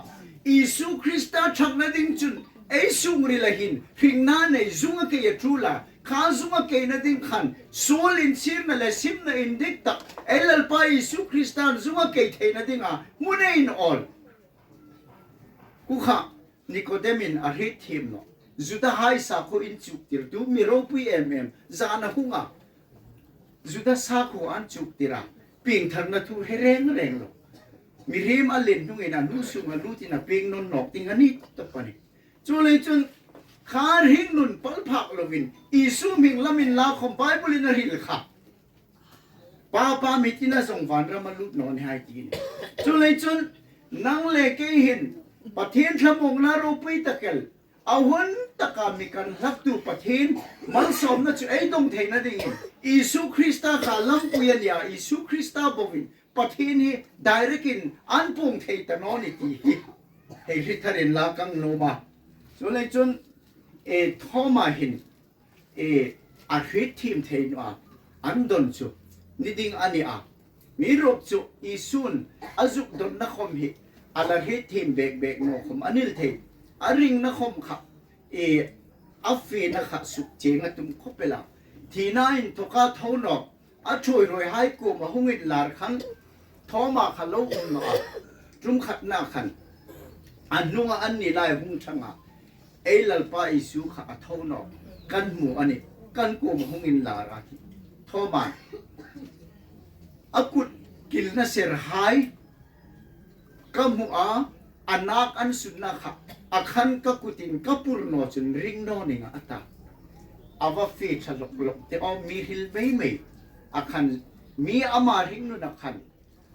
Isu Krista ṭhatna ding chun ei sungrila hin hringna nei zunga kei a ṭul a. Kha zunga keina ding khan suol insirna le simna indik tak, ei Lalpa Isu Krista zunga kei theina dinga hmu nei naw. Kha Nikodem in a hriet thiem naw. Judahai sakhuo inchuktirtu, mi ropui em em, zan a hung a. Juda sakhuo an chuktir a, piengtharna thu hre reng reng lo. Mihriem a len hnungin a hnu sunga lutin a pieng nawn nawk ding a ni tawp a nih. Chuleiin chun kha hringnun pal phak lovin Isu hming lamin la khawm Bible in a hril kha. Pa, Pa, mi tina zong vanrama lut naw ni hai ti a nih. Chuleiin chun nang le kei hin Pathien thlamuongna ropui tak el, a hun taka mi kan hlaktu Pathien malsawmna chu ei dawng theina dingin Isu Krista kha lampui a nih a, Isu Krista bovin Pathien hi direct in an puong thei ta naw ni ti hi hei hriet thar inla ka nuom a. Chuleiin chun, e, Thoma hin, e, a hriet thiem thei naw a, an don chu ni ding a ni a. Amiruokchu Isun a zuk donna khawm hi a la hriet thiem bek bek naw khawm a ni el thei. A ringna khawm kha, e, a fiena kha suk chieng a tum khawp el a. Thina inthawka tho nawk a ṭhuoi ruoihai kuoma hung inlar khan Thoma kha lo um naw a. Ṭum khatna khan a hnunga anni lai hung ṭhang a, ei Lalpa Isu kha a tho nawk kan hmu a nih, kan kuoma hung inlar a ti. Thoma'n a kut kilna serhai ka hmu a, a nak an sunna kha, a khan ka kutin ka pur naw chun ring naw ning a, a ta. A va fe ṭha lawk lawk te aw, mi hril mei mei. A khan mi ama hringnuna khan,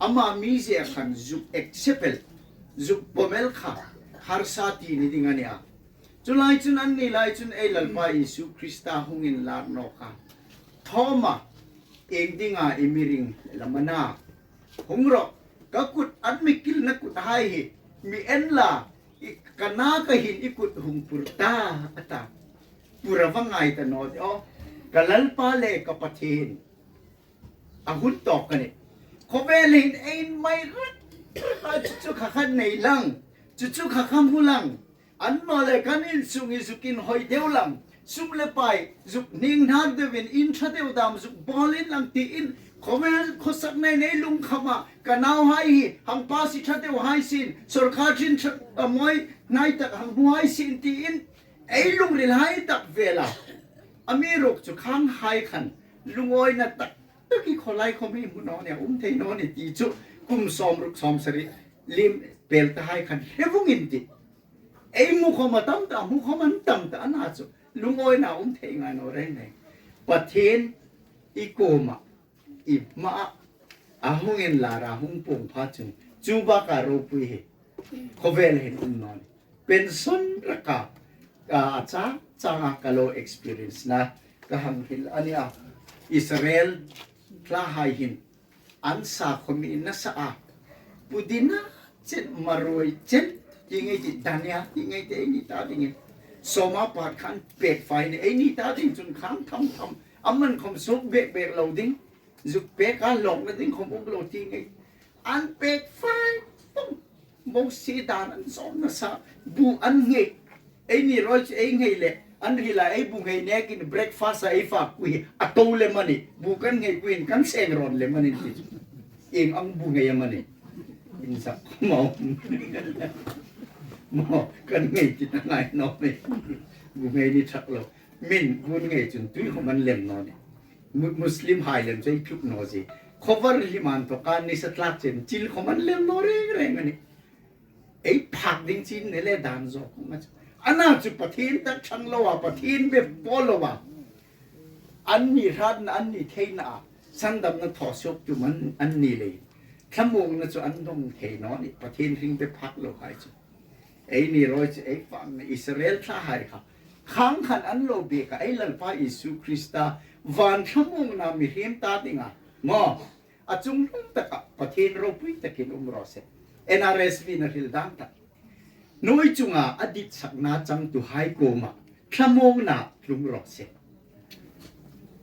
ama mizie khan zuk accept el, zuk pawm el kha harsa ti ni ding a ni a. Chu lai chun anni lai chun ei Lalpa Isu Krista hung inlar nawk a. Thoma, ieng dinga i mi ring lam a na? Hung rawh, ka kut, an mi kilna kuthai hi mi en la, i, ka naka hin i kut hung pur ta, a ta. Pur a va ngai ta naw ti aw. Ka Lalpa le ka Pathien. A hun tawk a nih. Khawvel hin ei inmai rat rat a, chu chu kha khan nei lang, chu chu kha kha hmu lang. Annawleh kan insung hi zuk inhawi deu lang, sum le pai zuk hning hnar deuin, in ṭha deu dam zuk bawl inlang tiin, khawvel khawsakna nei lungkhama, ka nauhai hi hang pass ṭha deuhai sien, sawrkar ṭhin ṭha, a mawi hnai tak hang hmuhai sien tiin, ei lungril hai tak vela. Amiruokchu khanghai khan lungawina tak tak hi khawlai khawm hi hmu naw ni a, um thei naw ni ti chu kum sawmruk sawmsari liem pel tahai khan hre vungin ti. Ei hmu khawm a tam ta, hmu khawm an tam ta, a na chu lungawina um thei ngai naw reng reng. Pathien i kuoma, i hmaa a hung inlar a hung puong pha chun chu baka ropui hi khawvel hin um naw ni. Pension raka, a, a chang changa ka lo experience na ka hang hril a nih a. Israel hlahai hin an sa khawm hi nasa a. Pudina chen, maroi chen, ti ngei ti, dhania ti ngei ti, ei ni ta dingin. Sawma part khan pek fai ni, ei ni ta ding chun khang tham tham, a man khawm suok bek bek lo ding. Zuk pek a, lawkna ding khawm um lo ti ngei. An pek fai pum. Mosie dan an zawm nasa. Bu an nghei. Ei ni ruol chu ei nghei le, an hrila ei bu nghei nekin breakfast a ei fak pui hi a to lem a nih. Bu kan nghei puiin kan seng rawn lem a nih ti. Ieng ang bu nghei am a nih? Insak mau. Maw, kan nghei ti ta ngai naw ni. Bu nghei ni thak lo. Min bu nghei chun tui khawm an lem naw ni. Mu-, Muslim hai lem chu ei thluk naw zie. Khawvar hlim an tawka nisa tlak chen chil khawm an lem naw reng reng a nih. Ei phak ding chin ni le dan zawk khawm a chu. A na chu Pathien tak ṭhang lo a, Pathien be pawl lo a. Anni hratna, anni theina a sandamna thaw suok tum an, an ni leiin thlamuongna chu an dong thei naw a nih, Pathien hring be phak lo hai chu. Eini ruok chu ei fâkna Israel thlahai kha khang khan an lo biek a, ei Lalpa Isu Krista van thlamuongna mihriem ta dinga maw, a chungnung taka Pathien ropui takin um raw se. N R S V-in a hril dan tak. Hnuoi chunga a ditsakna changtuhai kuoma thlamuongna tlung raw se.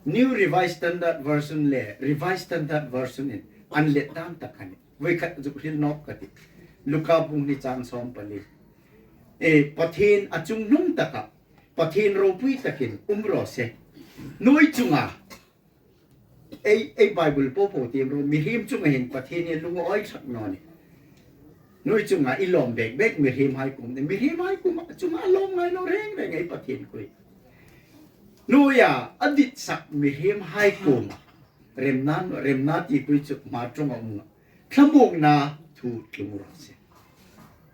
New Revised Standard Version le Revised Standard Version-in an let dan tak a nih. Voi khat zuk hril nawk ka tih. Luka bung hni chang sawm pali. E, Pathien a chungnung taka Pathien ropui takin um raw se. Hnuoi chunga ei, ei Bible po po tiem ro, mihriem chunga hin Pathien hi lungawi sak naw a nih. Hnuoi chunga i lawm bek bek mihriemhai kuom a nih. Mihriemhai kuom a, chunga a lawm ngai naw reng reng ei Pathien kuoma. Hnuoia a ditsak mihriemhai kuoma remna, remna ti kha chu Hmar ṭawnga um a, thlamuongna thu tlung raw se.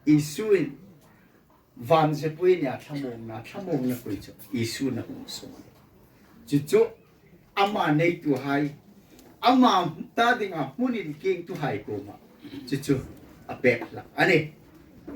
Isu'n van zepui nia thlamuongna, thlamuongna kha chu Isu'n a hung suo. Chu chu ama neituhai, ama ta dinga hmun inkiengtuhai kuoma chu chu a pek hlak a nih.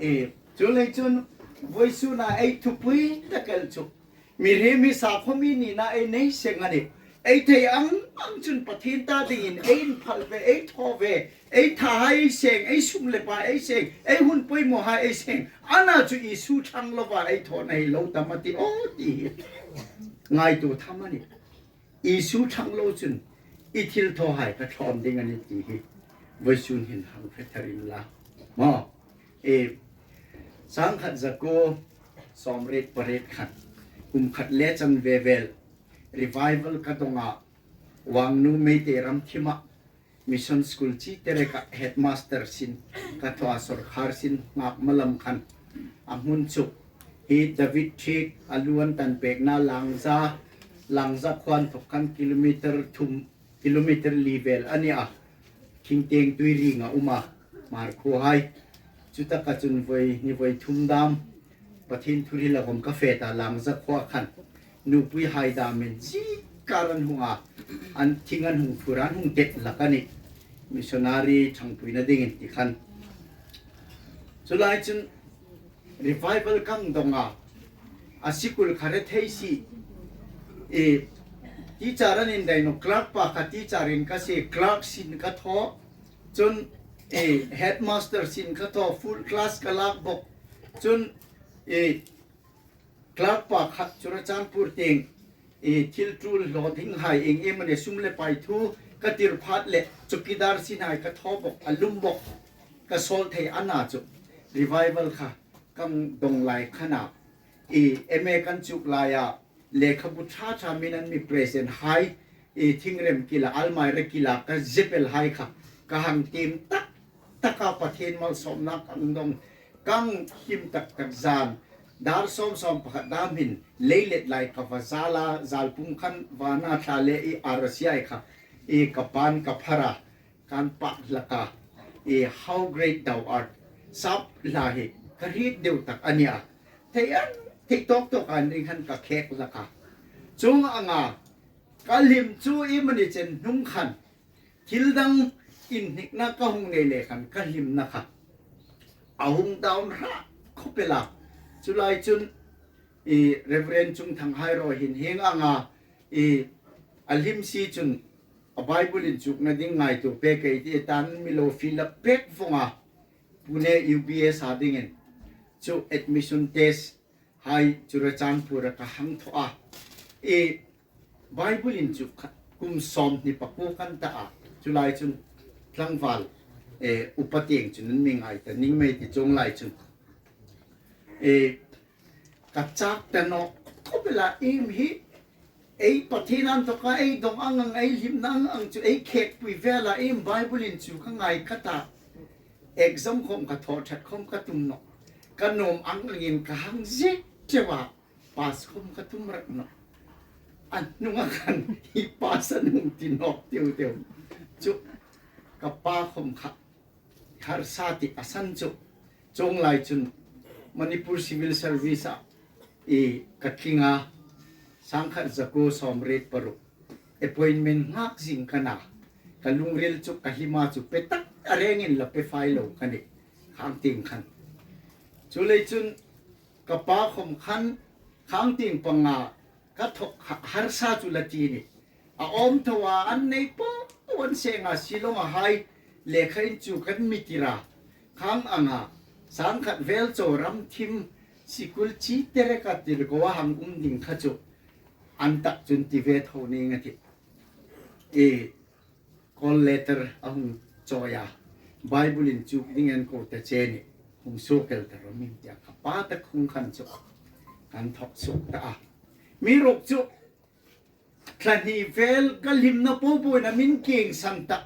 E, chuleiin chun vawisuna ei thupui tak el chu mihriem hi sakhawm nina ei nei seng a nih. Ei thei ang ang chun Pathien ta dingin ei inphal ve, ei thaw ve, ei thahai ei seng, ei sum le pai ei seng, ei hun poimawhai ei seng. Ana chu Isu ṭhang lova ei thawna hi lo tam a ti aw ti hi ngaituo tham a nih. Isu ṭhang lo chun i thilthawhai kha thlawm ding a nih ti hi vawisun hin hang hre thar inla maw. E, sangkhat zakuo sawmriet pariet khan, kum khat le chanve vel, revival ka dong a, Wangnu Meitei ram thima, mission school chi tereka headmaster sin ka thaw a, sawrkar sin ngak malam khan, a hmun chu hi David Thiek a lu an tan pekna Langza, Langza khuo inthok khan kilometer thum, kilometer li vel a ni a, Thingtieng Tuiring a um a, Hmar khuohai. Chutaka chun voi hni voi thum dam Pathien thuhril a khawm ka fe ta, Langza khuoa khan nupuihai damin zingkar an hung a, an thing an hung phur, an hung tet hlak a nih, missionary ṭhangpuina dingin ti khan. Chulai chun revival ka dong a, a sikul kha rethei si. E, teacher an indai naw, clerk pa kha teacher-in ka sie, clerk sin ka thaw. Chun, e, headmaster sin ka thaw, full class ka lak bawk. Chun, e, clerk pa kha Churachandpur tieng, e, thil tul hlawdinghai, ieng emaw ni sum le pai thu ka tir phat le chowkidar sinhai ka thaw bawk, a lum bawk. Ka sawl thei a na chu revival kha ka dong lai khan a, e, M A kan chuk laia lekhabu ṭha ṭha min an mi present hai, e, thingrem kila, almirah kila ka zepel hai kha ka hang tiem tak taka Pathien malsawmna ka dong, ka hlim tak tak zan, dar sawm sawm pakhat dam hin leilet lai ka va zal a, zal pum khan vana thla le i R C I kha, e, ka pan ka phar a, kan pah hlak a, e, "How great thou art." Sap hla hi ka hriet deu tak a ni a. Thei an, thei tawk tawk an ring khan ka khek hlak a. Chuong anga ka hlim chu emaw ni chen hnung khan thil dang inhnikna ka hung nei le khan ka hlimna kha a hung down hrak khawp el a. Chulai chun, e, Reverend Chungthanghai ruok hin hieng anga, e, a hlim si chun a Bible inchukna ding ngaituo pek ei ti tan mi lo fill up pek vong a, Pune U B S a dingin chu admission test hai Churachandpur-a ka hang thaw a. E, Bible inchuk kha kum sawmhni pakuo kan ta a. Chulai chun tlangval, e, upa tieng chun an mi ngai ta ning mei ti chuong lai chun, e, ka chak ta nawk khawp el a, iem hi ei Pathien inthawka ei dong ang ang, ei hlimna ang ang chu ei khekpui vela iem Bible inchuk ka ngai ka ta. Exam khawm ka thaw ṭhat khawm ka tum nawh. Ka nuom ang angin ka hang ziek cheu a, pass khawm ka tum rak nawh. A hnunga khan hi pass a nuom ti nawk teu teu. Chu ka pa khawm kha harsa ti a san chu. Chuong lai chun Manipur Civil Service-a, e, ka tling a, sangkhat zakuo sawmriet paruk. appointment nghak zing ka na. Ka lungril chu ka hlima chu pe tak a rengin la pe fai lo ka nih. Khang tieng khan. Chuleiin chun ka pa khom khan khang tieng panga ka thawk ha-, harsa chu la ti nih. A awm tho a an nei po po an seng a Shillong-a hai lekha in chu kan mi tir a. Khang anga sang khat vel chaw ram thim sikul chi tere ka tir ko a hang um ding kha chu an tak chun ti ve tho ning a tih. E, call letter a hung chawi a. Bible inchuk ding an ko ta che nih. Hung suok el ta rawh min tia ka pa tak hung khan chu kan thawk suok ta a. Mi ruk chu thla hni vel ka hlimna po po na min kieng san ta.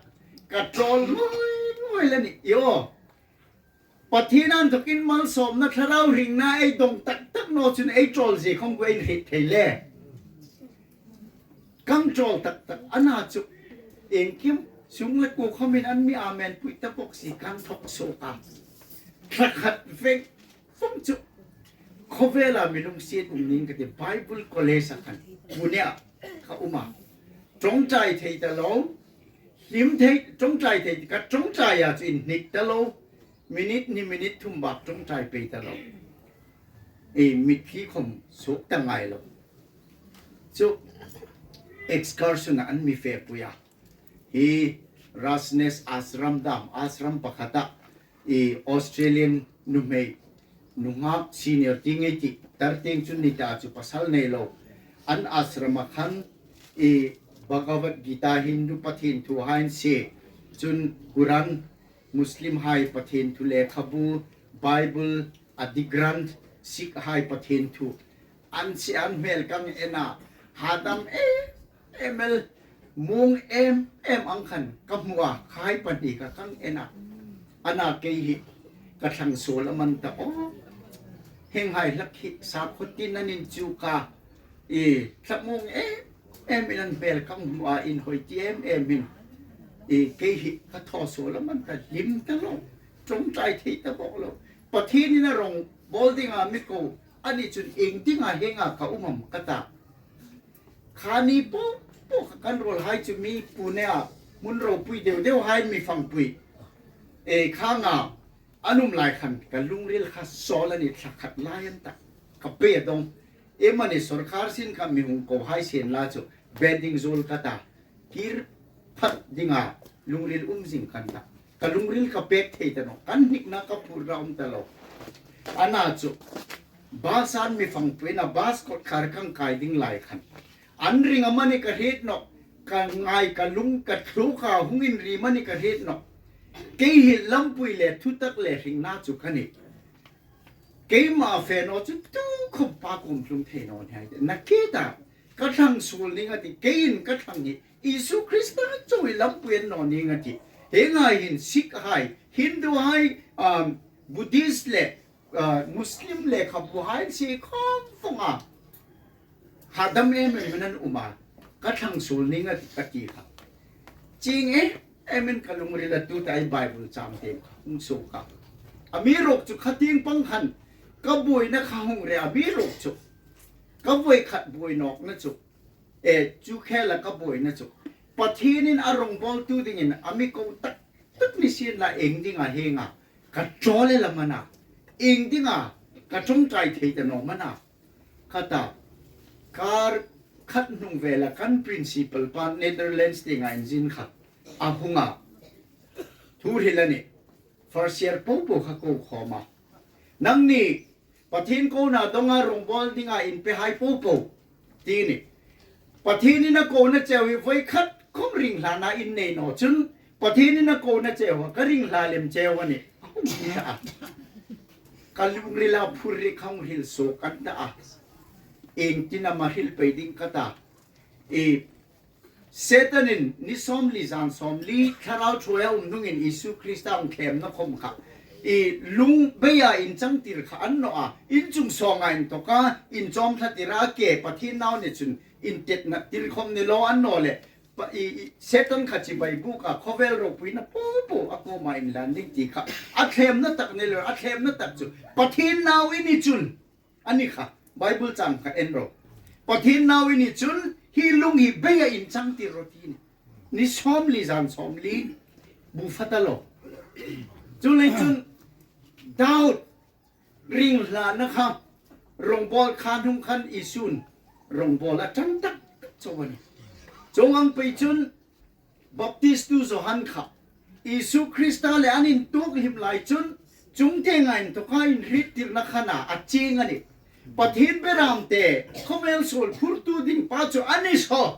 Ka ṭawl ngoi ngoi la nih. Io. Pathien an thokin malsawmna thlarau ringna ei dong tak tak naw chun ei ṭawl zie khom ko ei hriet thei le. Kan ṭawl tak tak a na chu. Engkim sung le kuo khomin an mi amen pui ta bok si kan thawk suok a. Thla khat vek fawm chu. Khawvela mi lungsiet um ning ka ti Bible College-a khan. Pune-a ka um a. Ṭawngṭai thei ta lo. Hlim thei, ṭawngṭai thei, ka ṭawngṭai a chu inhnik ta lo. Minute hni minute thum bak ṭawngṭai pei ta lo. E, mitthli khom suok ta ngai lo. Chu excursion-a an mi fe pui a. Hi Rasnes Ashram dam, ashram pakhata, i Australian nuhmei, nunghak senior ti ngei ti, tar tieng chun ni ta chu pasal nei lo. An ashram-a khan i Bhagavad Gita Hindu Pathien thu hai an sie, chun Quran Muslim hai Pathien thu lekhabu, Bible, Adi Granth, Sikh hai Pathien thu. An sie an hmel kan en a, hadam em em el, muong em em ang khan ka hmu a, khai pahni kha kan en a. Ana kei hi ka thlang suol a man ta aw. Hieng hai hlak hi sakhuo tin an inchuk a. I, thla muong em em in an hmel kan hmu a, inhawi ti em em in. I, kei hi ka thaw suol a man ta, hlim ta lo. Ṭawngṭai thei ta bok lo. Pathienin a rongbol dinga mi ko a ni chun iengdinga hienga ka um am ka ta. Kha ni po po kha kan ruol hai chu mi Pune-a hmun ropui deu deu hai mi fangpui. E, khang a an um lai khan ka lungril kha sawl a nih, thla khat lai an ta. Ka pe dong. Iemani sawrkar sin kha mi hung ko hai sien la chu bedding zuol ka ta. Kir phat dinga lungril um zing kan ta. Ka lungril ka pek thei ta nawh. Kan hnikna ka phur ra um ta lo. Ana chu bus-a an mi fangpuina bus kawtkhar kan kai ding lai khan. An ring amani ka hriet nawh. Ka ngai ka lung ka thluk a hung inri amani ka hriet nawh. Kei hi lampui le thutak le hringna chu ka nih. Keima fe naw chu tu khawm Pa kuom tlung thei naw ni hai. Na ke ta, ka thlang suol ning a ti, keiin ka thlang hi Isu Krista chauh hi lampui a ni naw ning a ti. Hieng hai hin Sikh hai, Hindu hai, um, Buddhist le, uh, Muslim lekhabu hai sie khawm vong a. Hadam em em in an um a, ka thlang suol ning a ti, ka ti kha. Chieng em em in ka lungrila tuta ei Bible chang te kha hung suok a. Amiruokchu kha tieng pang khan ka buoina kha hung ri a, amiruokchu ka voi khat buoi nawkna chu. E, chu khela ka buoina chu. Pathienin a rongbawltu dingin a mi ko tak tak ni sien la iengdinga hienga ka ṭawl el am a na. Iengdinga ka ṭawngṭai thei ta naw am a na. Ka ta, kar khat hnung vela kan principal pa Netherlands tienga inzin kha a hung a. Thu hril a nih. First year po po kha ko khawm a. Nangni Pathien kona donga rongbawl dinga in pe hai po po. Ti ni. Pathienin a kona cheu hi voi khat khawm ringhlana in nei naw chun, Pathienin a kona cheu a ka ringhla lem cheu a nih. Ka lungrila phurri khang hril suok kan ta a. Iengtin am a hril pei ding ka ta. I Setanin ni sawmli zan sawmli thlarau thuoia um hnungin Isu Krista hung thlemna khawm kha. I lung beia inchangtir kha a ni naw a. Inchung sawnga inthoka, inchawm thlatira ke Pathien nau ni chun intetna tir khawm ni lo a ni naw le. Pa, i, i, Setan kha chibai buka khawvel ropuina po po a kuoma inlan ding ti kha. A thlemna tak ni lo, a thlemna tak chu Pathien nau i ni chun. A ni kha, Bible chang kha en ro. Pathien nau i ni chun, Hi lung hi beia inchangtir rawh ti ni. Ni sawmli zan sawmli. Bu fata lo. Chuleiin chun doubt ringhlana kha rawngbawl khan hung khan Isun rawngbawl a ṭan tak tak chau a nih. Chuong ang pei chun Baptistu Johan kha Isu Krista le an intuok hlim lai chun chungtienga inthoka inhriettirna khan a chieng a nih. Pathien berâmte khawvel suol phurtu ding pa chu a ni saw.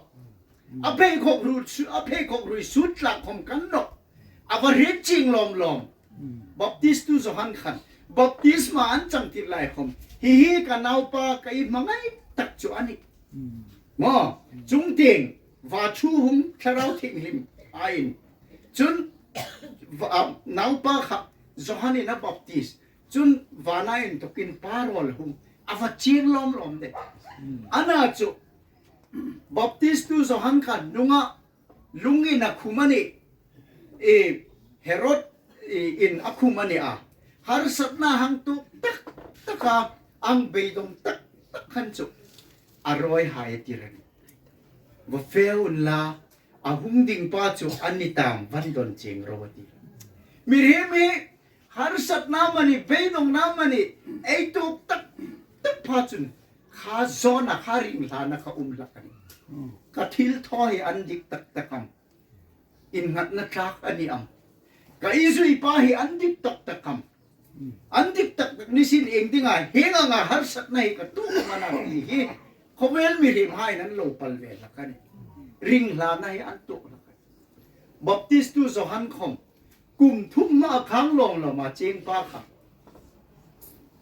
A pheikhawk ruoi su-, a pheikhawk ruoi sut tlak khawm kan nawh. A va hriet chieng lawm lawm. Baptistu Johan khan baptisma an changtir lai khawm, "Hi hi ka naupa ka hmangai tak chu a nih." Maw, chungtieng va thu hung Thlarau Thienghlim a in. Chun va, a, naupa kha Johan in a baptis. Chun vana inthokin Pa rawl hung. A va chieng lawm lawm de. Ana chu Baptistu Johan kha nunga lungin a khum a nih. E, Herod, e, in a khum a nih a. Harsatna hang tuok tak taka, ang beidong tak tak khan chu a ruolhai a tir a nih. Va fe unla, a hung ding pa chu a ni tam, van dawn chieng ro a ti. Mihriem hi harsatna amanih, beidongna amanih ei tuok tak tak pha chun kha zawna, kha ringhlana kha um hlak a nih. Ka thilthaw hi an dik tak tak am? Innghatna tlak a ni am? Ka zui pa hi an dik tak tak am? An dik tak tak ni sien iengdinga hieng anga harsatna hi ka tuok am a na ti hi khawvel mihriemhai'n an lo pal ve hlak a nih. Ringhlana hi an tuok hlak a nih. Baptistu Johan khawm kum thum hmaa khang lawm lawma chieng pa kha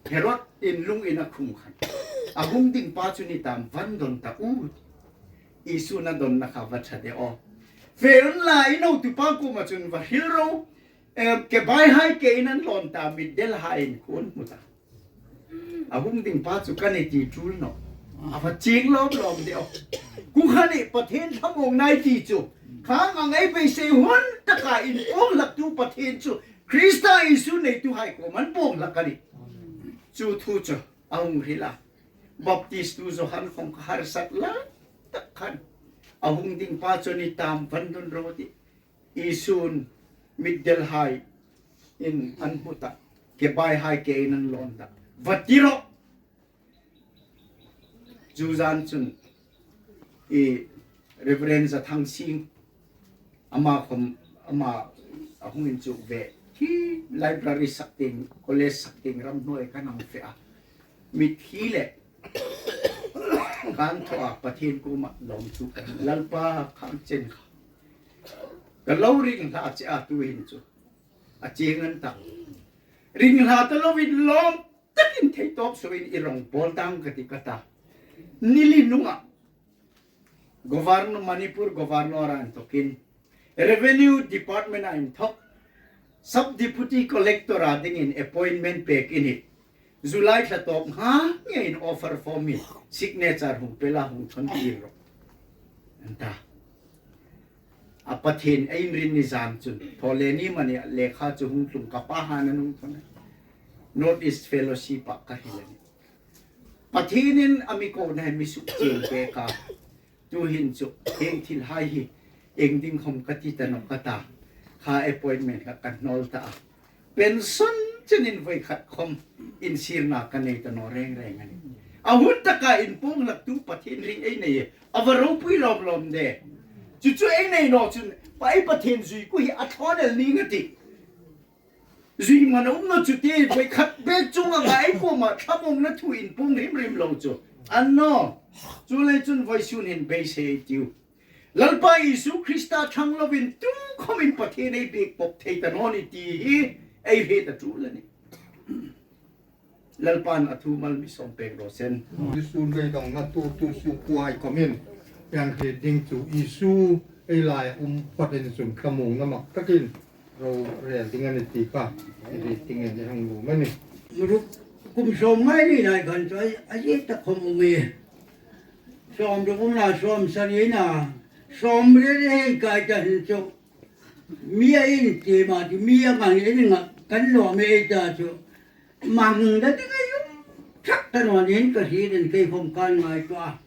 Herod in lungin a khum khan, a hung ding pa chu ni tam, van dawn ta u. Isun a dawnna kha va ṭha de aw. Fe unla, i naupa kuoma chun va hril ro. Em, kebaihai kein an lawn ta, mitdelhaiin khuon hmu ta. A hung ding pa chu ka nih ti tul nawh. A va chieng lawm lawm de aw. Kha hi Pathien thlamuongna ei ti chu, khang ang ei beisei hun taka inpuong hlaktu Pathien chu Krista Isu neituhai kuomah an puong hlak a nih. Chu thu chu a hung hril a. Baptistu Johan khawm kha harsat lai tak khan, a hung ding pa chu ni tam, van dawn ro a ti. Isun mitdelhaiin an hmu ta, kebaihai kein an lawn ta, va ti ro. Chu zan chun i Reverend Zathang Sing, ama khawm, ama a hung inchuk ve. Hi library sak ding, college sak ding ramhnuoi ka hang fe a. Mitthi le kan thaw a, Pathien kuomah lawmthu ka, Lalpa, khang chen kha ka lo ringhla che a, tuhin chu a chieng an ta. Ringhla ta loin lawm takin theitawp suoin i rawngbawl tang ka ti ka ta. Ni li nunga Governor, Manipur Governor-a inthokin, Revenue Department-a inthok, Sub Deputy Collector-a dingin appointment pek i nih. July thla tawp nghal ngeiin offer form hi signature hung pela hung thawn tir ro, an ta. A Pathien a inrinni zan chun, thaw le ni mani lekha chu hung tlung, ka pa hang an hung thawn a, North East Fellowship-a ka hril a nih. Pathienin a mi kona hi mi suk chieng pek a. Tuhin chu hieng thilhai hi iengding khawm ka ti ta nawh ka ta. Kha appointment kha ka hnawl ta a. Pension chenin voi khat khawm insirna ka nei ta naw reng reng a nih. A hun taka inpuong hlaktu Pathien ring ei nei a, a va ropui lawm lawm de. Chu chu ei nei naw chun, pa ei Pathien zui ku hi a thawn el ning a tih. Zui man a um naw chu ti, voi khat bek chunga ei kuoma thlamuongna thu inpuong hrim hrim lo chu. An naw. Chuleiin chun vawisun hin beisei ei tiu. Lalpa Isu Krista thlang loin tukhawmin Pathien ei biek pawp thei ta naw ni ti hi ei hriet a tul a nih. Lalpan a thu mal mi sawm pek raw se. Isu beidongna tuoktu sukhuohai khawmin, ei hriet ding chu Isu ei laia um phawtin chun thlamuongna mak takin ro rel ding a nih ti kha ei hriet dingin ei hang nuom a nih. Ruk kum sawm ngai ni lai khan chu a, a zie tak khawm um e. Sawmruk um la, sawmsari na, sawmriet hei kai ta hin chu. Mi a intiem a chu, mi a mang in ngak kan lawm ei ta chu. Mang na ding ei um thak ta naw ning ka hriet in kei khawm kan ngaituo a.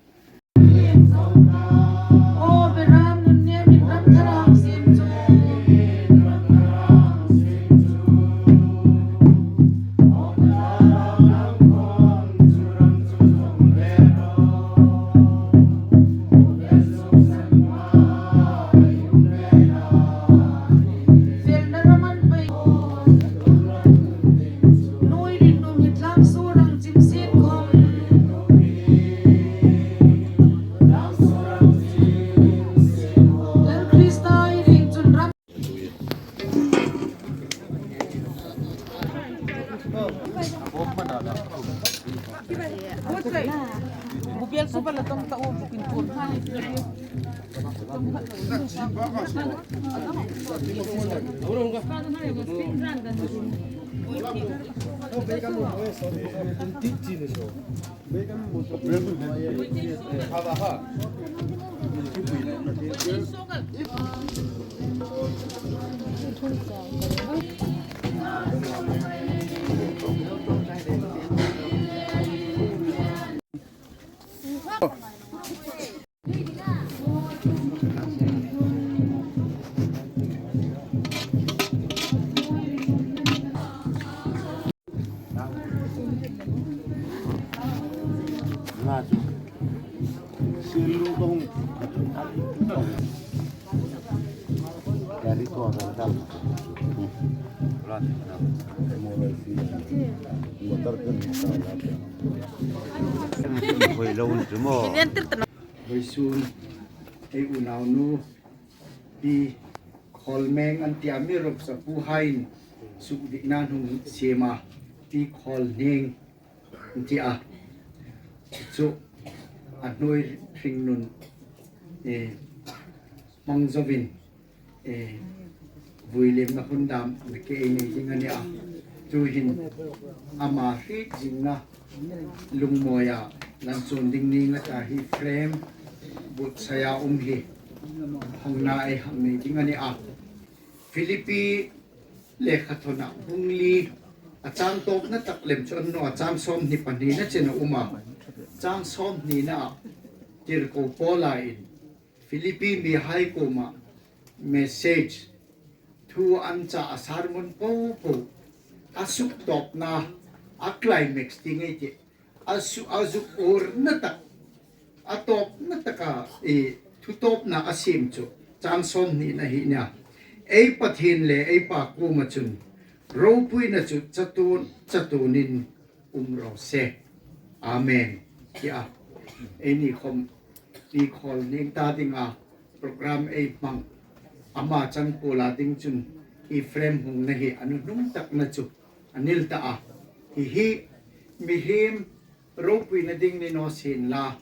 Hoi lo un chu maw. Vawisun ei unaunu Pi Khawlmeng an tia, mi ropsa puhaiin sukdikna hung siem a, Pi Khawlneng an tia. Chu a hnuoi hringnun, eh, hmang zoin, eh, vuilemna hun dam nakie ei nei ding a nih a. Tuhin ama hriet zingna lungmawia lan chuon ding ni nga ta hi frame buotsaia um hi hawngna ei hang nei ding a nih a. Philippi lekhathawna bung li, a chang tawpna tak lem chu a ni naw a, chang sawmhni pahnina chen a um a. Chang sawmhnina tirko Paula'n Philippi mihai kuoma message, thu an chah a sermon popo, a suktawpna, a climax ti ngei tih, a su-, a zuk urna tak, a tawpna taka, eh, thu tawpna a siem chu chang sawmhnina hi a nih a. Ei Pathien le ei Pa kuoma chun ropuina chu chatuon chatuonin um raw se. Amen, tia. Eini khawm Pi Khawlneng ta dinga program ei hmang, ama changpuola ding chun hi frame hawngna hi a nuhnung takna chu a nil ta a. Hi hi mihriem ropuina ding ni naw sienla,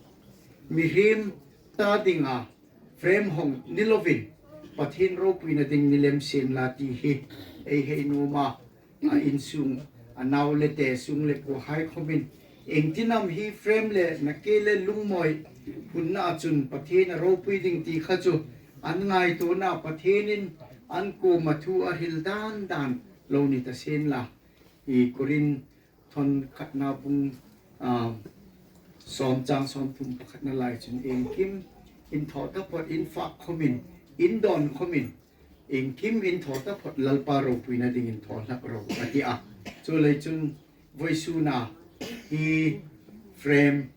mihriem ta dinga frame hawng ni lovin Pathien ropuina ding ni lem sienla ti hi ei hei nuom a. A insung, a nau le te, sung le puhai khawmin, iengtin am hi frame le nakie le lungmawi hunna chun Pathien a ropui ding ti kha chu an ngaituona, Pathienin an kuoma thu a hril dan dan lo ni ta sienla. I Korinth thawn khatna bung, ah, sawm chang sawmthum pakhatna lai chun iengkim in thaw taphawt, in fak khawmin, in dawn khawmin, iengkim in thaw taphawt Lalpa ropuina dingin thaw hlak ro, a ti a. Chuleiin chun vawisuna hi frame,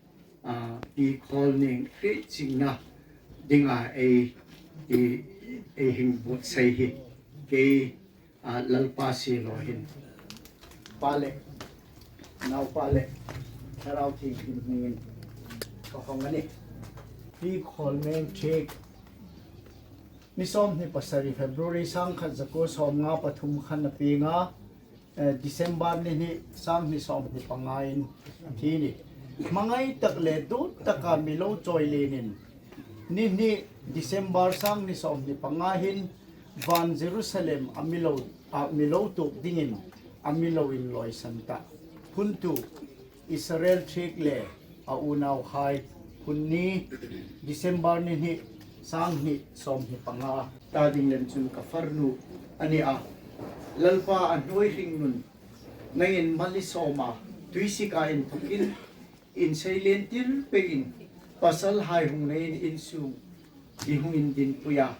ah, Pi Khawlneng hriet zingna dinga ei, ei, ei hang buotsai hi kei, ah, Lalpa siehlaw hin Pa le Naupa le Thlarau Thienghlim hmingin ka hawng a nih. Pi Khawlneng Thiek ni sawmhni pasari February sangkhat zakuo sawmnga pathum khan a pieng a, eh, December ni hni sanghni sawmhni pangain thi a nih. Hmangai tak le dut taka mi lo chawi lenin ni hni December sanghni sawmhni panga hin van Jerusalem a mi lo, a mi lo tuok dingin a mi lo inlawisan ta. Phuntu Israel Thiek le a unauhai, hun ni December ni hni sanghni sawmhni panga ta ding lem chun ka farnu a ni a. Lalpa, a hnuoi hringnun nangin mal i sawm a, tuisik a inthokin insei lentir peiin pasalhai hung neiin insung i hung indinpui a.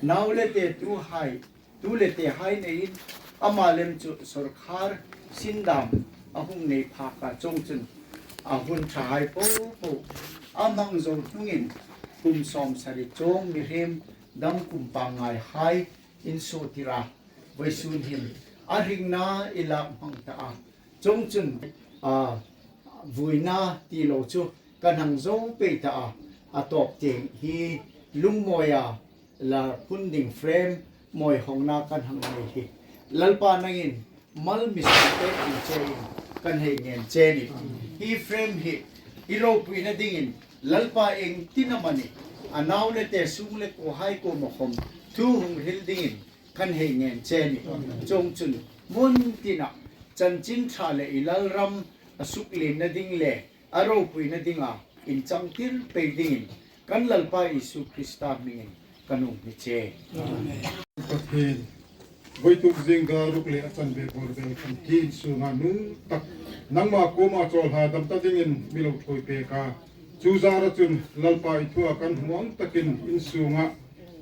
Nau le te tuhai, tu le tehai neiin ama lem chu sawrkar sin dam a hung nei phak a, chuongchun a hun ṭhahai popo a hmang zo hnungin kum sawmsari chuong mihriem dam kum pangngaihai insuo tir a, vawisun hin a hringna i lak hmang ta a. Chuongchun, a, vuina ti lo chu kan hang zo pei ta a, a tawp tieng hi lungmawia la phun ding frame mawi hawngna kan hang nei hi Lalpa nangin mal mi sawm pek ding chein kan hei ngen che a nih. Hi frame hi i ropuina dingin Lalpa iengtin amanih a nau le te sung le kuohai kuoma khom thu hung hril dingin kan hei ngen che a nih. Chuongchun hmun tina chanchin ṭha le i lalram a suklienna ding le a ropuina dinga inchangtir pei dingin kan Lalpa Isu Krista hmingin kan hung hni che. Amen. Pathien, vawituk zing dar ruk le a chanve bawr vel khan hi in sunga nu tak nangma kuoma chawlhadam ta dingin mi lo ṭhuoi pek a. Chu zara chun Lalpa i thua kan hmu ang takin in sunga,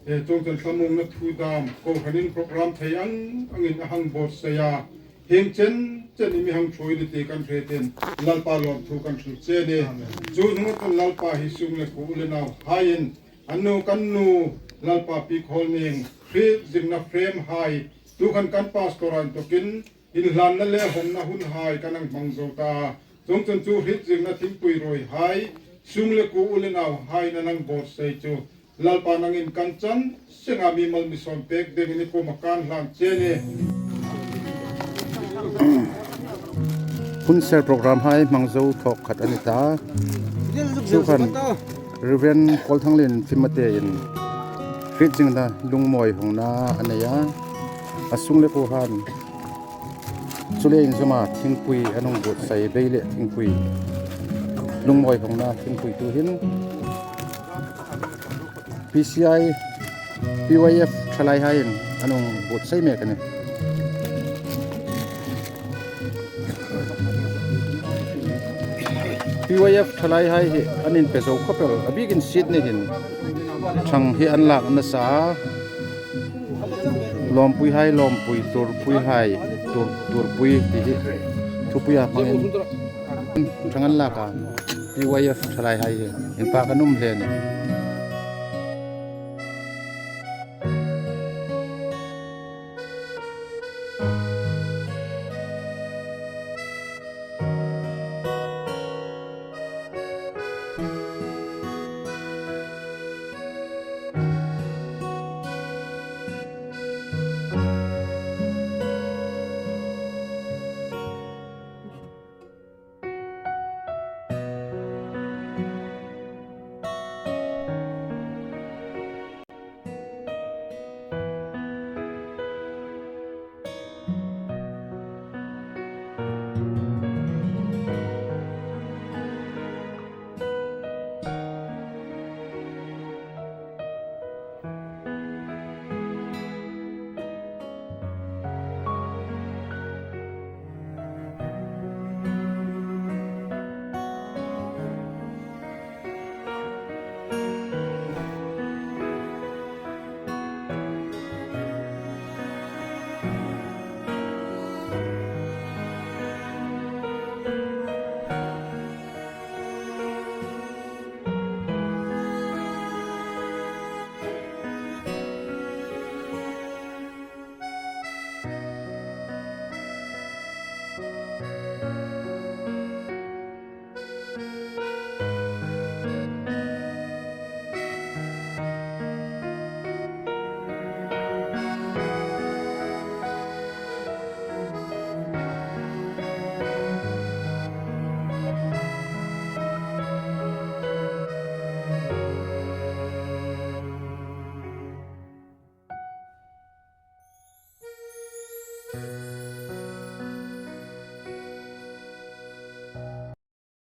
e, chuongchun thlamuongna thu dam, kohranin program thei ang angin a hang buotsai a. Hieng chen chen i mi hang ṭhuoi ni ti kan hre tin Lalpa lawmthu kan hril che a nih. Chu hnunga chun Lalpa hi sung le kuo u le nauhaiin an nu kan nu Lalpa Pi Khawlneng hriet zingna frame hai tu khan kan pastor a inthawkin inhlanna le hawmna hun hai kan hang hmang zo ta. Chuongchun chu hriet zingna thingpui ruoi hai sung le kuo u le nauhaiin an hang buotsai chu Lalpa nangin kan chan senga mi mal mi sawm pek dingin i kuoma kan hlan che a nih. Hun ser program hai hmang zo thawk khat a ni ta. Chu khan Reverend Kawlthanglien Fimate in hriet zingna lungmawi hawngna a nei a. A sung le kuohaiin chu le inzawma thingpui an hung buotsai, bei le thingpui, lungmawi hawngna thingpui tu hin P C I, P Y F ṭhalaihaiin an hung buotsai mek a nih. P Y F ṭhalaihai hi an inpe zo khawp el, a bik insiet ni hin ṭhang hi an lak nasa a. Lawmpuihai lawmpui, turpuihai tur, turpui ti hi thupuia hmangin ṭhang an lak a. P Y F ṭhalaihai hi inpak an um hle a nih.